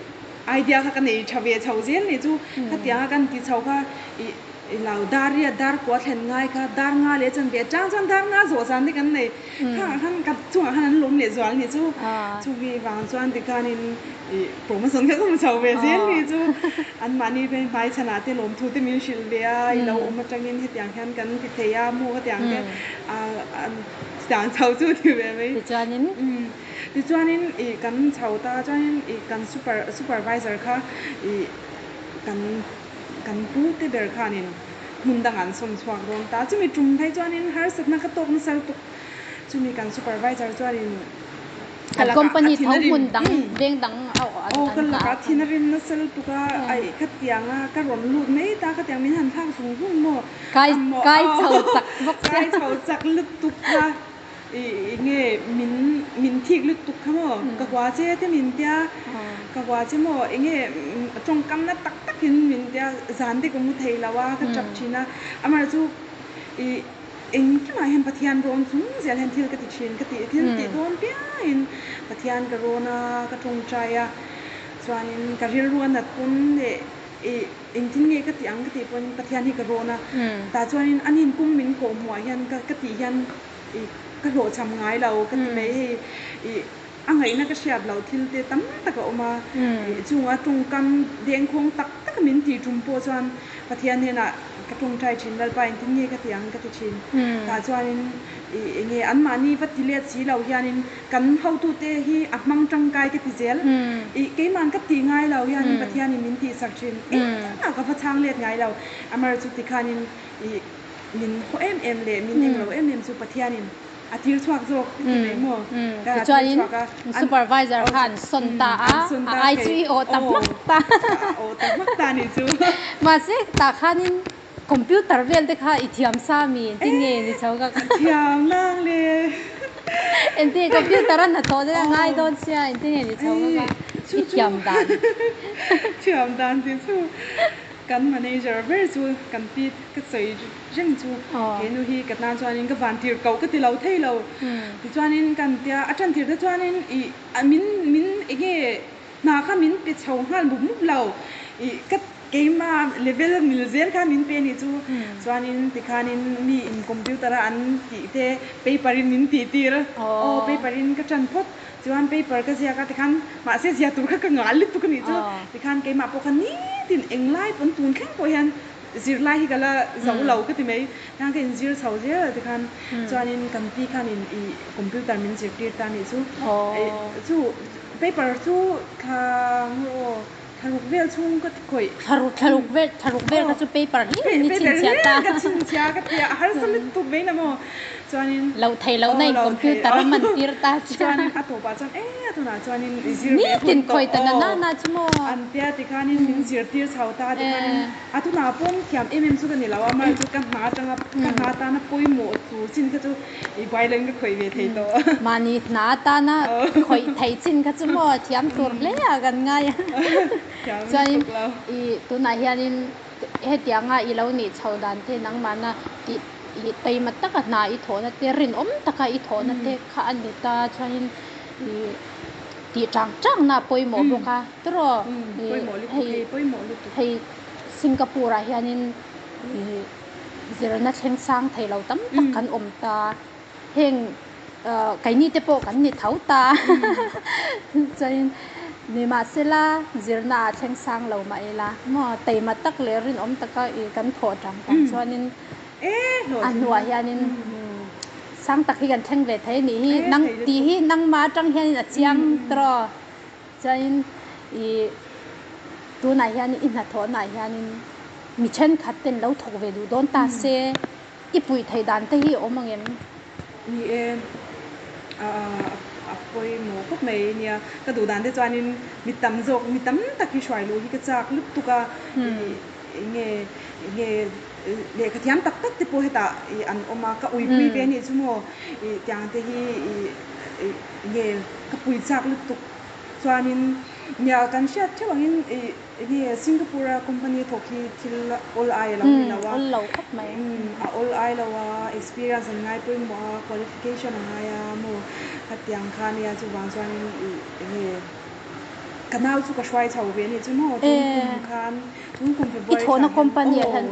idea kha ka nei tha ve chho zel nih chu khatianga kan ti chho kha ih i lo dar riat dar kua thlen ngai kha dar nga leh chan ve atang chuan dar nga zawh zan te kan nei khangah khan ka chungah khan an lawm leh zual nih chu chumi vang chuan tikhanin ih promotion kha ka hmu chho ve zel nih chu. Anmahni phei hmaichhanah te lawmthu te min hrilh ve a, i lo awm atangin hetiang hian kan ti thei a, maw hetiang te chutiang chho chu ti ve mai. Tichuanin? Tichuanin ih kan chho ta chuanin ih kan super supervisor kha ih kan kan pu te ber khanin hmun dangah an sawm chhuak dawn ta. Chumi tum phei chuanin harsatna kha tawk nasa lutuk. Chumi kan supervisor chuanin An company tho hmun dang veng dang kha an Aw an ka nghah lakah ah khan. thin a rim nasa lutuk a, aih khatianga ka rawn lut mai ta khatiang min han thlak zung zung maw Kai a maw kai aw chho chak bawk sia. kai chho chak lutuk kha i nge min min thik lutuk kha maw ka hua che te min tia ka hua che maw enge tawngkam na tak tak in min tia zan te ka mu thei lo a ka tap thin a amaherawhchu i Engkimah hian Pathian rawn chung zel hian thil ka ti thin ka tih thil tih dawn piangin Pathian ka rawn a, ka tawngtai a, chuanin ka rilru a nat pawn leh ih engtin nge ka tih ang ka tih pawhin Pathian hi ka rawn a, tah chuanin a nin kawng min kawh hmuh ah hian ka ka tih hian ih ka hlawhchham ngai lo ka ti mai hei ih a ngaihna ka hriat loh thil te tam tak a awm a, ih chunga tawngkam dengkhawng tak tak min tih tum pawh chuan Pathian hnenah ka tawngtai thin, Lalpa engtin nge ka ti ang ka ti thin. Tah chuanin ih enge anmahni va ti let si lo hianin kan hotute hi a hmang tangkai ka ti zel. Ih keiman ka tih ngai lo hianin Pathianin min tihsak thin. Engtinah ka va chhang let ngai lo. Amar chu tikhanin ih min haw em em leh min englo em em chu Pathianin A tir chhuak zawk i ti mai maw? Ka a tir Tichuanin chhuak a, an supervisor aw khan sawn ta an a, sawn a ta ai chu kei i aw ta aw hmak ta. ka aw ta hmak ta nih chu. Mahse tah khanin computer vel te kha i thiam sa mi engtin nge ni chho ka E thiam nang le. Engtin computer a hnathawh te a ngai Aw dawn sia engtin nge ni chho ka ei ka chu i chu thiam dan. thiam dan tih chu. Kan manager ber chu kan pi ka sawi reng chu he nu hi ka tan chuanin ka van tir koh ka ti lo thei lo. Tichuanin kan tia a tan tir te chuanin ih min min enge hna kha min pe chho nghal mup mup lo ih ka keima level mil zel kha min pe nih chu. Chuanin tikhanin mi in computer a an tih te paper in min tih tir aw paper in ka tan phawt Chuan paper ka ziak a tikhan mahse zia tur kha ka ngal lutuk a nih chu. Tikhan keimah pawh kha nitin englai pawn tun thleng pawh hian zirlai hi ka la zo lo ka ti mai. Tikhan ka inzir chho zel a tikhan chuanin kan pi khanin ih computer min zirtir ta a nih chu. Ih chu paper chu thla aw thlaruk vel chhung ka ti khawih. Thlaruk thlaruk vel thlaruk vel kha chu paper hlir in i chhinchhiah ta. Paper hlir ka chhinchhiah ka tia a harsa lutuk mai na maw. Chuanin Loh theih loh na in aw loh theih computer a man tir ta che. Chuanin a tawpah chuan e a tunah chuanin i zir ve hun Nitin tawh khawi ta na aw na na chu maw. An tia tikhanin min zir tir chho ta tikhanin a tunah pawn thiam em em chu ka ni lo a mahse chu ka hna atanga ka hna atana pawimawh tur chin kha chu i buai ka khawih ve thei tawh. Mahni hna atana khawih theih chin kha chu maw thiam tur hle a kan ngai a. Thiam Chuanin lutuk lo. I tunah hianin hetianga i lo nih chho dan te nangmahna tih I taima taka hna i thawhna te, rinawm taka i thawhna te kha a ni ta. Chuanin i tih chang changna a pawimawh bawk a. Tiraw hei hei Singapore ah hianin i zirna thleng sang thei lo tam tak kan awm ta. Heng keini te pawh kan ni tho ta. Chuanin nimahsela zirna ah thleng sang lo mah ila maw taima tak leh rinawm taka i kan thawh chang chang chuanin A hnuah hianin sang tak hi kan thleng ve thei a nih hi. Nang tih hi nangmah atang hianin a chiang tawh. Chuanin i tunah hian i hnathawhnaah hianin mi thenkhat ten lo thawk ve duh dawn ta se i puih theih dan te hi a awm ang em? Ni e, a pawimawh khawp mai nia. Ka duh dan te chuanin mi tam zawk, mi tam tak hi hruai luh hi ka chak lutuk a. Enge enge lehkha thiam tak tak te pawh hetah ih an awm a, ka uipui ve anih chu maw ih tiang te hi ih enge ka pui chak lutuk chuanin nia kan hriat theuh angin ih enge Singapore a company thawk hi thil awl ai a lo ni lo a, a awl ai lo a, experience an ngai pawimawh a, qualification a ngai a maw khatiang kha ania chuvang chuanin ih enge. Ka nau chu ka hruai chho ve anih chu maw tun kum khan tun kum February thla hian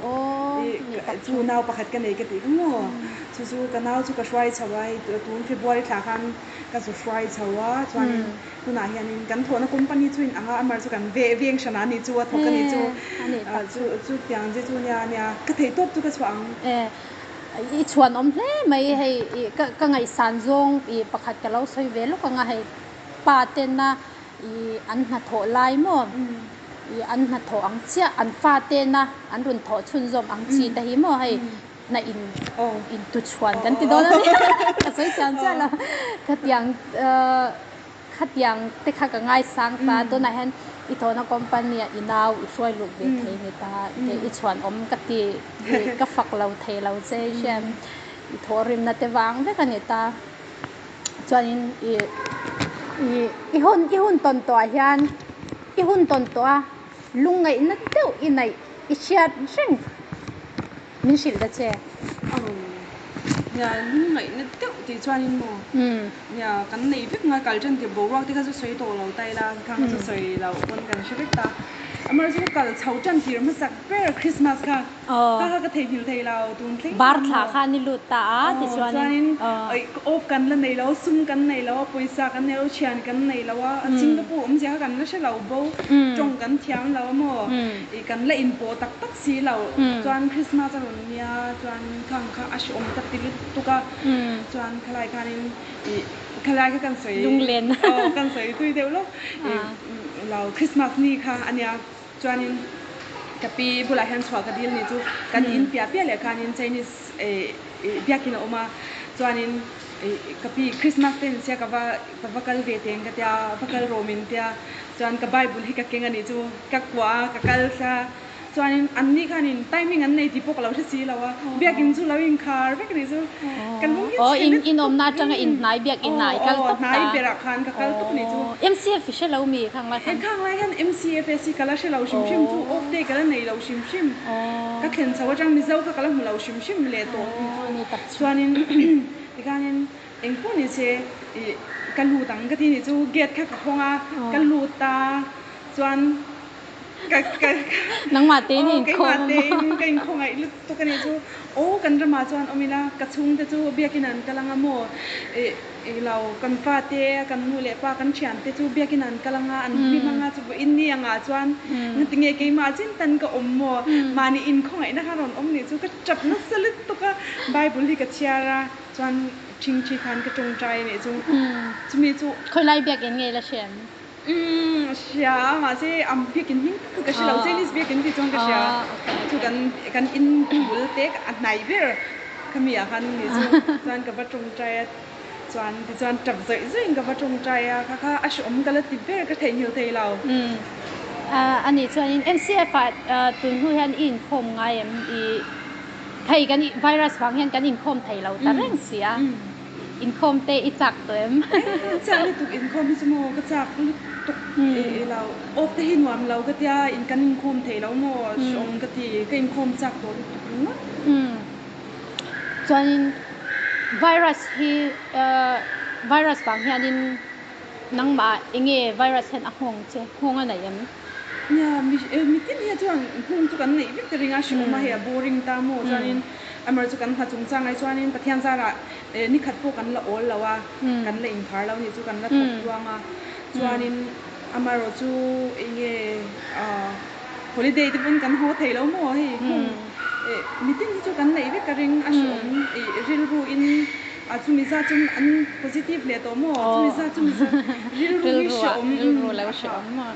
aw chu nau pakhat ka nei ka tih kha maw chu chu ka nau chu ka hruai chho a hei tun February thla khan ka zu hruai chho a chuanin tunah hianin kan thawhna company chu in ang a amar chu kan ve veng hran a nih chu a thawk anih chu chu chu tiang che chu nia nia ka theih tawp chu ka chhuah ang. I chhuan awm hle mai hei ka ngaihsan zawng pakhat ka lo sawi ve lawk ang a hei. Pa tena i an hnathawh lai maw i an hnathawh ang chiah an fa tena an rawn thawh chhunzawm ang chi te hi maw hei hna in in tu chhuan kan ti dawn a ni ka sawi thiam chiah lo khatiang Khatiang te kha ka ngaisang ta. Tunah hian i thawhna company ah i nau i hruai lut ve thei ni ta. Kei i chhuan awm ka ti i ka fak lo thei lo che i hriat i thawhrimna te vang vek a ni ta. Chuanin i i i hun i hun tawn tawhah hian i hun tawn tawh a lungngaihna deuh i neih i hriat reng min hrilh ta che. Nia lungngaihna deuh tih chuanin maw nia kan nei vek ngai kal ṭan tir boruak te kha chu sawi tawh lo ta ila khang kha chu sawi loh pawn kan hre vek ta. Amaherawhchu ka kal chho ṭan tir hmasak ber Christmas kha kha kha ka theihnghilh thei lo tun thleng Bar thla kha an i lut ta a tichuanin chuanin off kan la nei lo sum kan nei lo a pawisa kan nei lo thian kan nei lo a Singapore awmzia kha kan la hre lo bo tawng kan thiam lo a maw kan la inpawh tak tak si lo chuan Christmas a rawn nia chuan khang kha a hreawm ka ti lutuk a chuan khalai khanin ih khalai kha kan sawi aw kan sawi tui deuh lawk ih lo Christmas ni kha a nia chuanin ka pi bulah hian chhuah ka dil ni chu kan in piah piah leh khanin Chinese ih biakin a awm a chuanin ih ka pi Christmas te in sia ka va ka va kal ve teng ka tia va kal rawh min tia chuan ka Bible hi ka keng a nih chu ka kuah a ka kal thla. Chuanin anni khanin timing an nei tih pawh ka lo hre si lo a, biakinn chu lo inkhar vek anih chu. Kan lung hi Aw, chhe in lutuk. in awmna atanga in hnai biakinn ah i kal Aw, tawp hnai ta. berah khan ka kal tawp anih chu. Aw, MCF i hre lo mi khang lai khan? Khang lai hian MCFS hi ka la hre lo hrim hrim chu, off day ka la nei lo hrim hrim. Ka thlen chho atang Mizo kha ka la hmu lo hrim hrim leh tawh anih chu. Aw, ni tak chu. Chuanin tikhanin engpawh ni se ih ka lut ang ka ti anih chu, gate kha ka hawng a, ka lut a, chuan Nangmah tein i inkhawm a maw? Keimah tein ka inkhawngaih lutuk a nih chu. Aw kan ramah chuan awm ila, ka chhungte chu biakin an kal anga maw? Ih lo, kan fate, kan nu leh pa, kan thiante chu biakin an kal anga, an hlim anga, chu vawiin ni angah chuan ngatinge keimah chin tan ka awm maw? Mahni inkhawngaihna kha rawn awm nih chu ka tap nasa lutuk a, Bible hi ka chhiar a, chuan thingthi khan ka tawngtai a nih chu. Chumi chu. Khawilai biakin nge la hriam? Umm hria a mahse am biakin hming tak chu ka hre lo Chinese biakin tih chuan ka hria chu kan kan in bul te a hnai ber khami ah khan ni chu chuan ka va tawngtai a chuan tichuan tap zawih zawih in ka va tawngtai a kha kha a hreawm ka la ti ber ka theihnghilh thei lo. Umm a nih chuanin MCF ah tun hnu hian i inkhawm ngai em i hei kan virus vang hian kan inkhawm thei lo ta reng si a. Inkhawm te i chak tawh em? Chak lutuk inkhawm hi chu maw ka chak lutuk i lo off te hi nuam lo ka tia in kan inkhawm thei lo maw hreawm ka ti ka inkhawm chak tawh lutuk ringawt. Chuanin virus hi virus vang hianin nangmah enge virus hian a nghawng che nghawng a nei em? Nia mitin hi chuan nghawng chu kan neih vek ta ring a hreawm a hei a boring ta maw chuanin Amaherawhchu kan hna chungchang ai chuanin Pathian zarah nikhat pawh kan la awl lo a, kan la inkhar lo nih chu kan la thawk tluang a. Chuanin amaherawhchu eng nge holiday te pawn kan haw thei lo maw hei hmun mitin hi chu kan neih vek ka ring a hreawm rilru in a chumi zat chu an positive leh tawh maw chumi zat chumi zat rilru hi hreawm rilru lo hreawm maw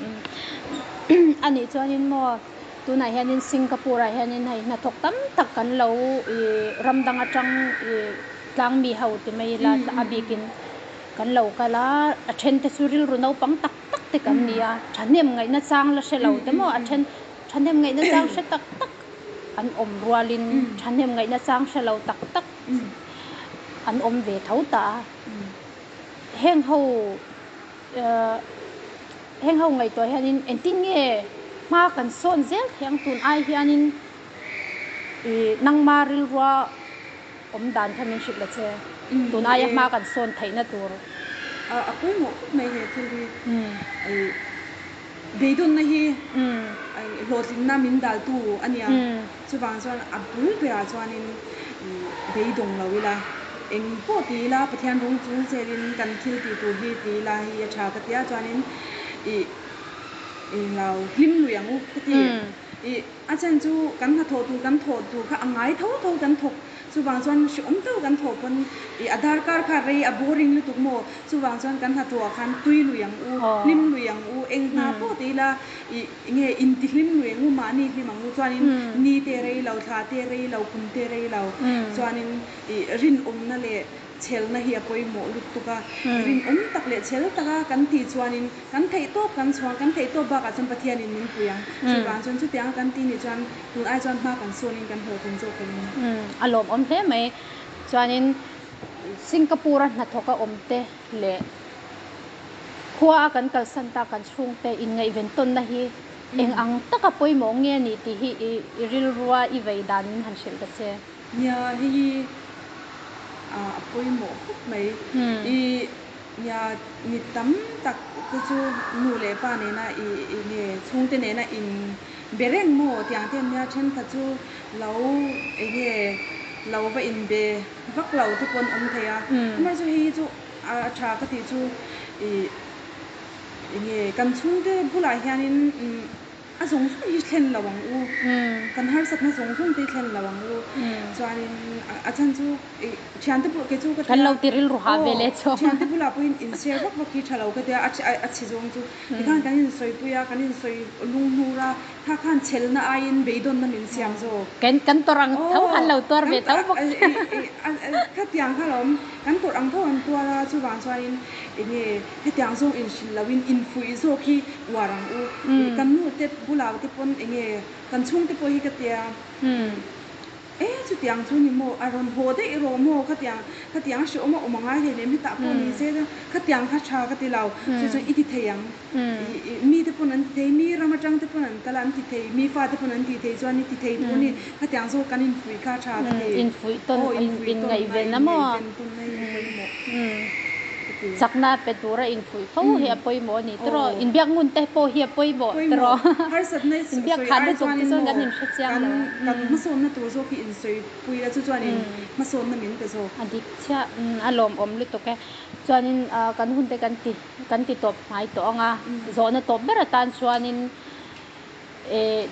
anih chuanin maw. Tunah hianin Singapore ah hianin hei hnathawk tam tak kan lo ih ram dang atang ih tlang mi ho ti mai ila a bikin kan lo kal a, a then te chu rilru naupang tak tak te kan ni a, thahnem ngaihna chang la hre lo te maw a then thahnem ngaihna chang hre tak tak an awm rualin thahnem ngaihna chang hre lo tak tak an awm ve tho ta a, heng ho. Heng ho ngaihtuah hianin engtin nge hma kan sawn zel thei ang tun ai hianin ih nangma rilrua awm dan kha min hrilh la che tun aia hma kan sawn theihna tur. A pawimawh khawp mai he thil hi. Beidawnna hi hlawhtlinna min daltu a nia. Chuvang chuan a bul berah chuanin beidawng lo ila, eng pawh ti ila Pathian rawng chung chelin kan thil tih tur hi ti ila hei a tha ka ti a, chuanin ih englo hlim lui ang u ka ti. Ih a chhan chu kan hnathawh tur kan thawh tur kha a ngai tho tho kan thawk Chuvang chuan hreawm deuh kan thawh pawn ih a darkar kha rei a boring lutuk maw? Chuvang chuan kan hnathawh ah khan tui lui ang u, hlim lui ang u, eng hna pawh ti ila ih nge inti hlim lui ang u, mahni hlim ang u. Chuanin ni te rei lo, thla te rei lo, kum te rei lo. Chuanin ih rinawmna leh Chhelna hi a pawimawh lutuk a, rinawm tak leh chhel taka kan tih chuanin kan theihtawp kan chhuang, kan theihtawp bakah chuan Pathianin min pui ang. Chuvang chuan chutianga kan tih nih chuan tun ai chuan hma kan sawnin kan hlawhtling zawk ka ring. A lawmawm hle mai. Chuanin Singapore-a hnathawka awmte leh khua a kan kalsan tak kan chhungte inngaihven tawnna hi eng ang taka pawimawh nge ni tih hi i rilrua i vei dan min han hrilh ta che. Nia, hei hi a pawimawh khawp mai. I nia mi tam tak te chu nu leh pa nena i nge chhungte nena in be reng maw tiang te an nia thenkhat chu lo enge lo va in be vak lo te pawh an awm thei a. Amaherawhchu hei hi chu a tha ka tih chu i enge kan chhungte bulah hianin A zawng zawng hi thlen lo ang u. Kan harsatna zawng zawng te hi thlen lo ang u. Chuanin a chhan chu thiante bulah kei chu ka tia. Kan lo ti rilru hah ve leh chawk. Thiante bulah pawhin in share vak vak hi tha lo ka tia a chhe zawng chu. Tikhan kan insawi pui a, kan insawi lunghnur a, kha khan chhelna aiin beidawnna min siam zawk. Kan tawrh ang tho khan lo tuar ve tho bawk. Khatiang kha lawm, kan tawrh ang tho an tuar a, chuvang chuanin enge hetiang zawng inhrilh loin infuih zawk hi uar ang u. Kan nu te bulah te pawn enge kan chhungte pawh hi ka tia e chutiang chu ni maw a rawn haw daih rawh maw khatiang khatiang a hrehawm a awm a ngai hlei lem hetah pawh ni se khatiang kha tha ka ti lo chu chuan i ti thei ang mi te pawn an ti thei mi ram atang te pawn an kal a an ti thei mi fa te pawn an ti thei chuan i ti thei tur a ni khatiang zawk kan infuih kha tha ka ti aw infuih tawn a inngaihven tawn a hi pawimawh. Chakna pe tura infuih fo hi a pawimawh a ni tiraw? Inbiak ngun te pawh hi a pawimawh tiraw? Harsatna Inbiak sawi khat ai lutuk te chuanin chuan kan maw inhre chiang kan lo. kan hmasawnna tur zawk hi insawi pui a chu chuanin hmasawnna min pe zawk. A dik chiah, a lawmawm lutuk e. Chuanin kan hun te kan ti kan ti tawp hnai tawh ang a, zawhna tawp ber atan chuanin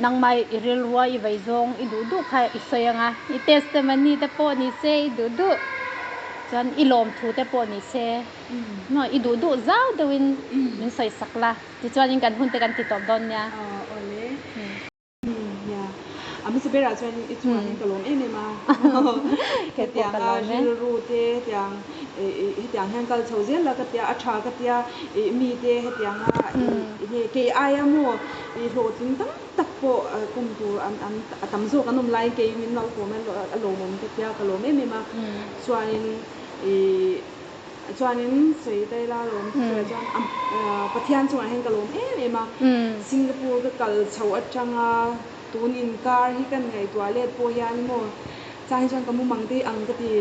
nangmah i rilrua i vei zawng i duh duh kha i sawi ang a, i testimony te pawh ni se i duh duh chuan i lawmthu te pawh ni se maw i duh duh zau deuhin min sawi sak la tichuanin kan hun te kan ti tawp dawn nia. Awle. Nia. A hmasa berah chuan i chungah hian ka lawm em em a. Hetianga rilru te hetiang hetiang hian kal chho zel la ka tia a tha ka tia mite hetianga kei aia maw I hlawhtling tam tak pawh kum tur an an a tam zawk an awm laiin kei min lo kawm a a lawmawm ka tia ka lawm em em a chuanin ih chuanin sawi ta ila lawm sawi chuan Pathian chungah hian ka lawm em em a Singapore ka kal chho atanga tun inkar hi kan ngaihtuah let pawh hian maw chang hi chuan ka mumang te hi ang ka ti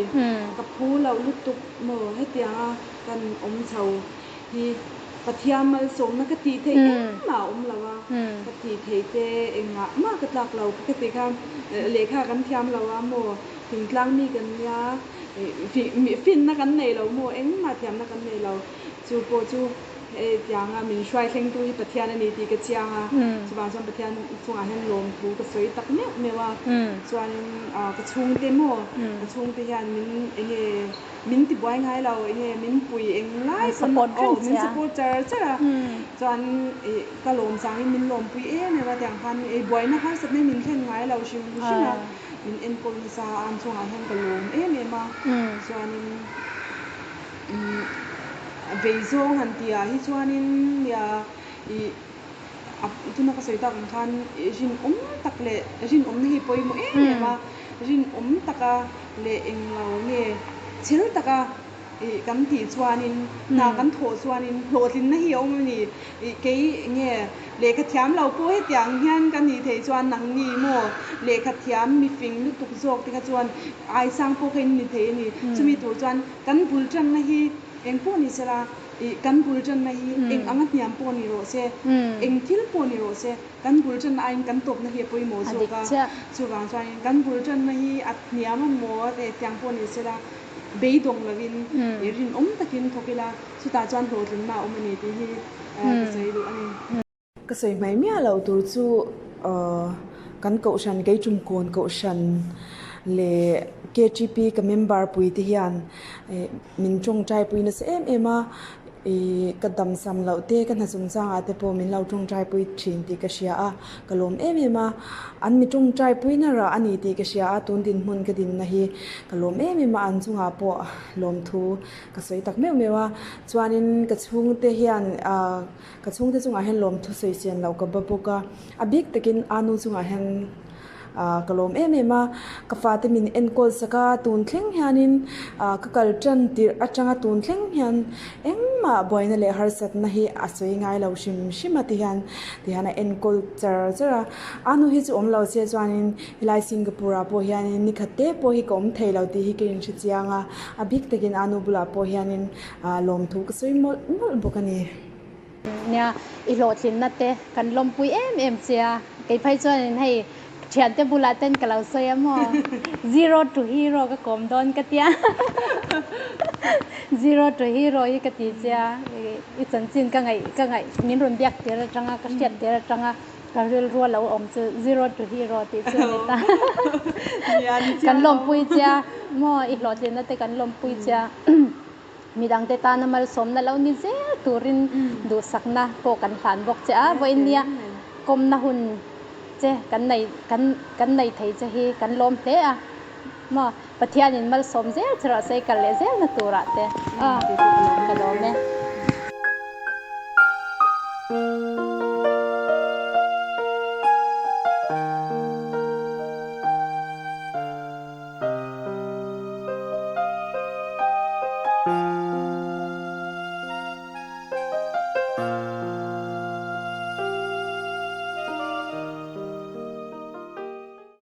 ka phu loh lutuk maw hetianga kan awm chho hi Pathian malsawmna ka tih theih engmah a awm lo a, ka tih theih te engah mah ka tlak lo ka tih kha lehkha kan thiam lo a maw thingtlang mi kan nia finna kan nei lo maw engmah thiamna kan nei lo chu pawh chu hei tianga min hruai thlengtu hi Pathian a ni tih ka chiang a chuvang chuan Pathian chungah hian lawmthu ka sawi tak meuh meuh a chuanin ka chhungte maw ka chhungte hian min enge Min ti buai ngai lo, enge min pui eng lai pawn aw min support char char a, chuan ih ka lawm changin min lawmpui em em a tiang khan ei buaina harsat nei min thlen ngai lo hrim hrim a, min enkawl nasa a an chungah hian ka lawm em em a, chuanin umm vei zawng han tih ah hi chuanin nia ih a tuna ka sawi tak ang khan ih rinawm tak leh rinawmna hi pawimawh em em a, rinawm taka leh englo nge chhel taka ih kan tih chuanin hna kan thawh chuanin hlawhtlinna hi a awm a ni. Ih kei nge lehkha thiam lo pawh hetiang hian ka nih theih chuan nangni maw lehkha thiam mifing lutuk zawk te kha chuan aisang pawh kha in ni thei a ni. Chumi tur chuan kan bul tanna hi eng pawh ni sela ih kan bul tanna hi eng anga hniam pawh ni rawh se, eng thil pawh ni rawh se. Kan bul tanna aiin kan tawpna hi a pawimawh zawk a, chuvang chuanin kan bul tanna hi a hniam a maw teh tiang pawh ni sela beidawng lovin ih rinawm takin thawk ila chutah chuan hlawhtlinna a awm a ni tih hi ka sawi duh a ni. Ka sawi hmai miah loh tur chu kan kohhran Keichumkawn kohhran leh KTP ka member pui te hian min tawngtai pui nasa em em a. Ih ka damsam loh te ka hna chungchangah te pawh min lo tawngtaipui thin tih ka hria a, ka lawm em em a, an mi tawngtaipui na rah a ni tih ka hria a, tun dinhmun ka dinna hi ka lawm em em a, an chungah pawh lawmthu ka sawi tak meuh meuh a, chuanin ka chhungte hian ah ka chhungte chungah hian lawmthu sawi chian loh ka ba bawk a, a bik takin a nu chungah hian ah ka lawm em em a, ka fate min enkawl sak a, tun thleng hianin ah ka kal tan tirh atanga tun thleng hian engmah buaina leh harsatna hi a sawi ngai lo hrim hrim a ti hian ti hian a enkawl char char a, a nu hi chu awm lo se chuanin helai Singapore ah pawh hianin ni khat te pawh hi ka awm thei lo tih hi ka inhre chiang a, a bik takin a nu bulah pawh hianin ah lawmthu ka sawi mawlh mawlh bawk a ni. Nia, i hlawhtlinna te kan lawmpui em em che a, kei phei chuanin hei thiante bulah ten ka lo sawi a maw, zero to hero ka kawm dawn ka tia, zero to hero hi ka ti che a, i chanchin ka ngaih ka ngaih min rawn biak tir atanga ka hriat tir atanga ka rilru a lo awm chu zero to hero tih chu a ni ta, kan lawmpui che a maw, i hlawhtlinna te kan lawmpui che a. Midangte tana malsawmna lo ni zel turin duhsakna pawh kan hlan bawk che a, vawiin nia kawmna hun che kan nei kan kan nei thei che hi kan lawm hle a, maw Pathianin malsawm zel che rawh se i kal leh zelna turah te a ka lawm e.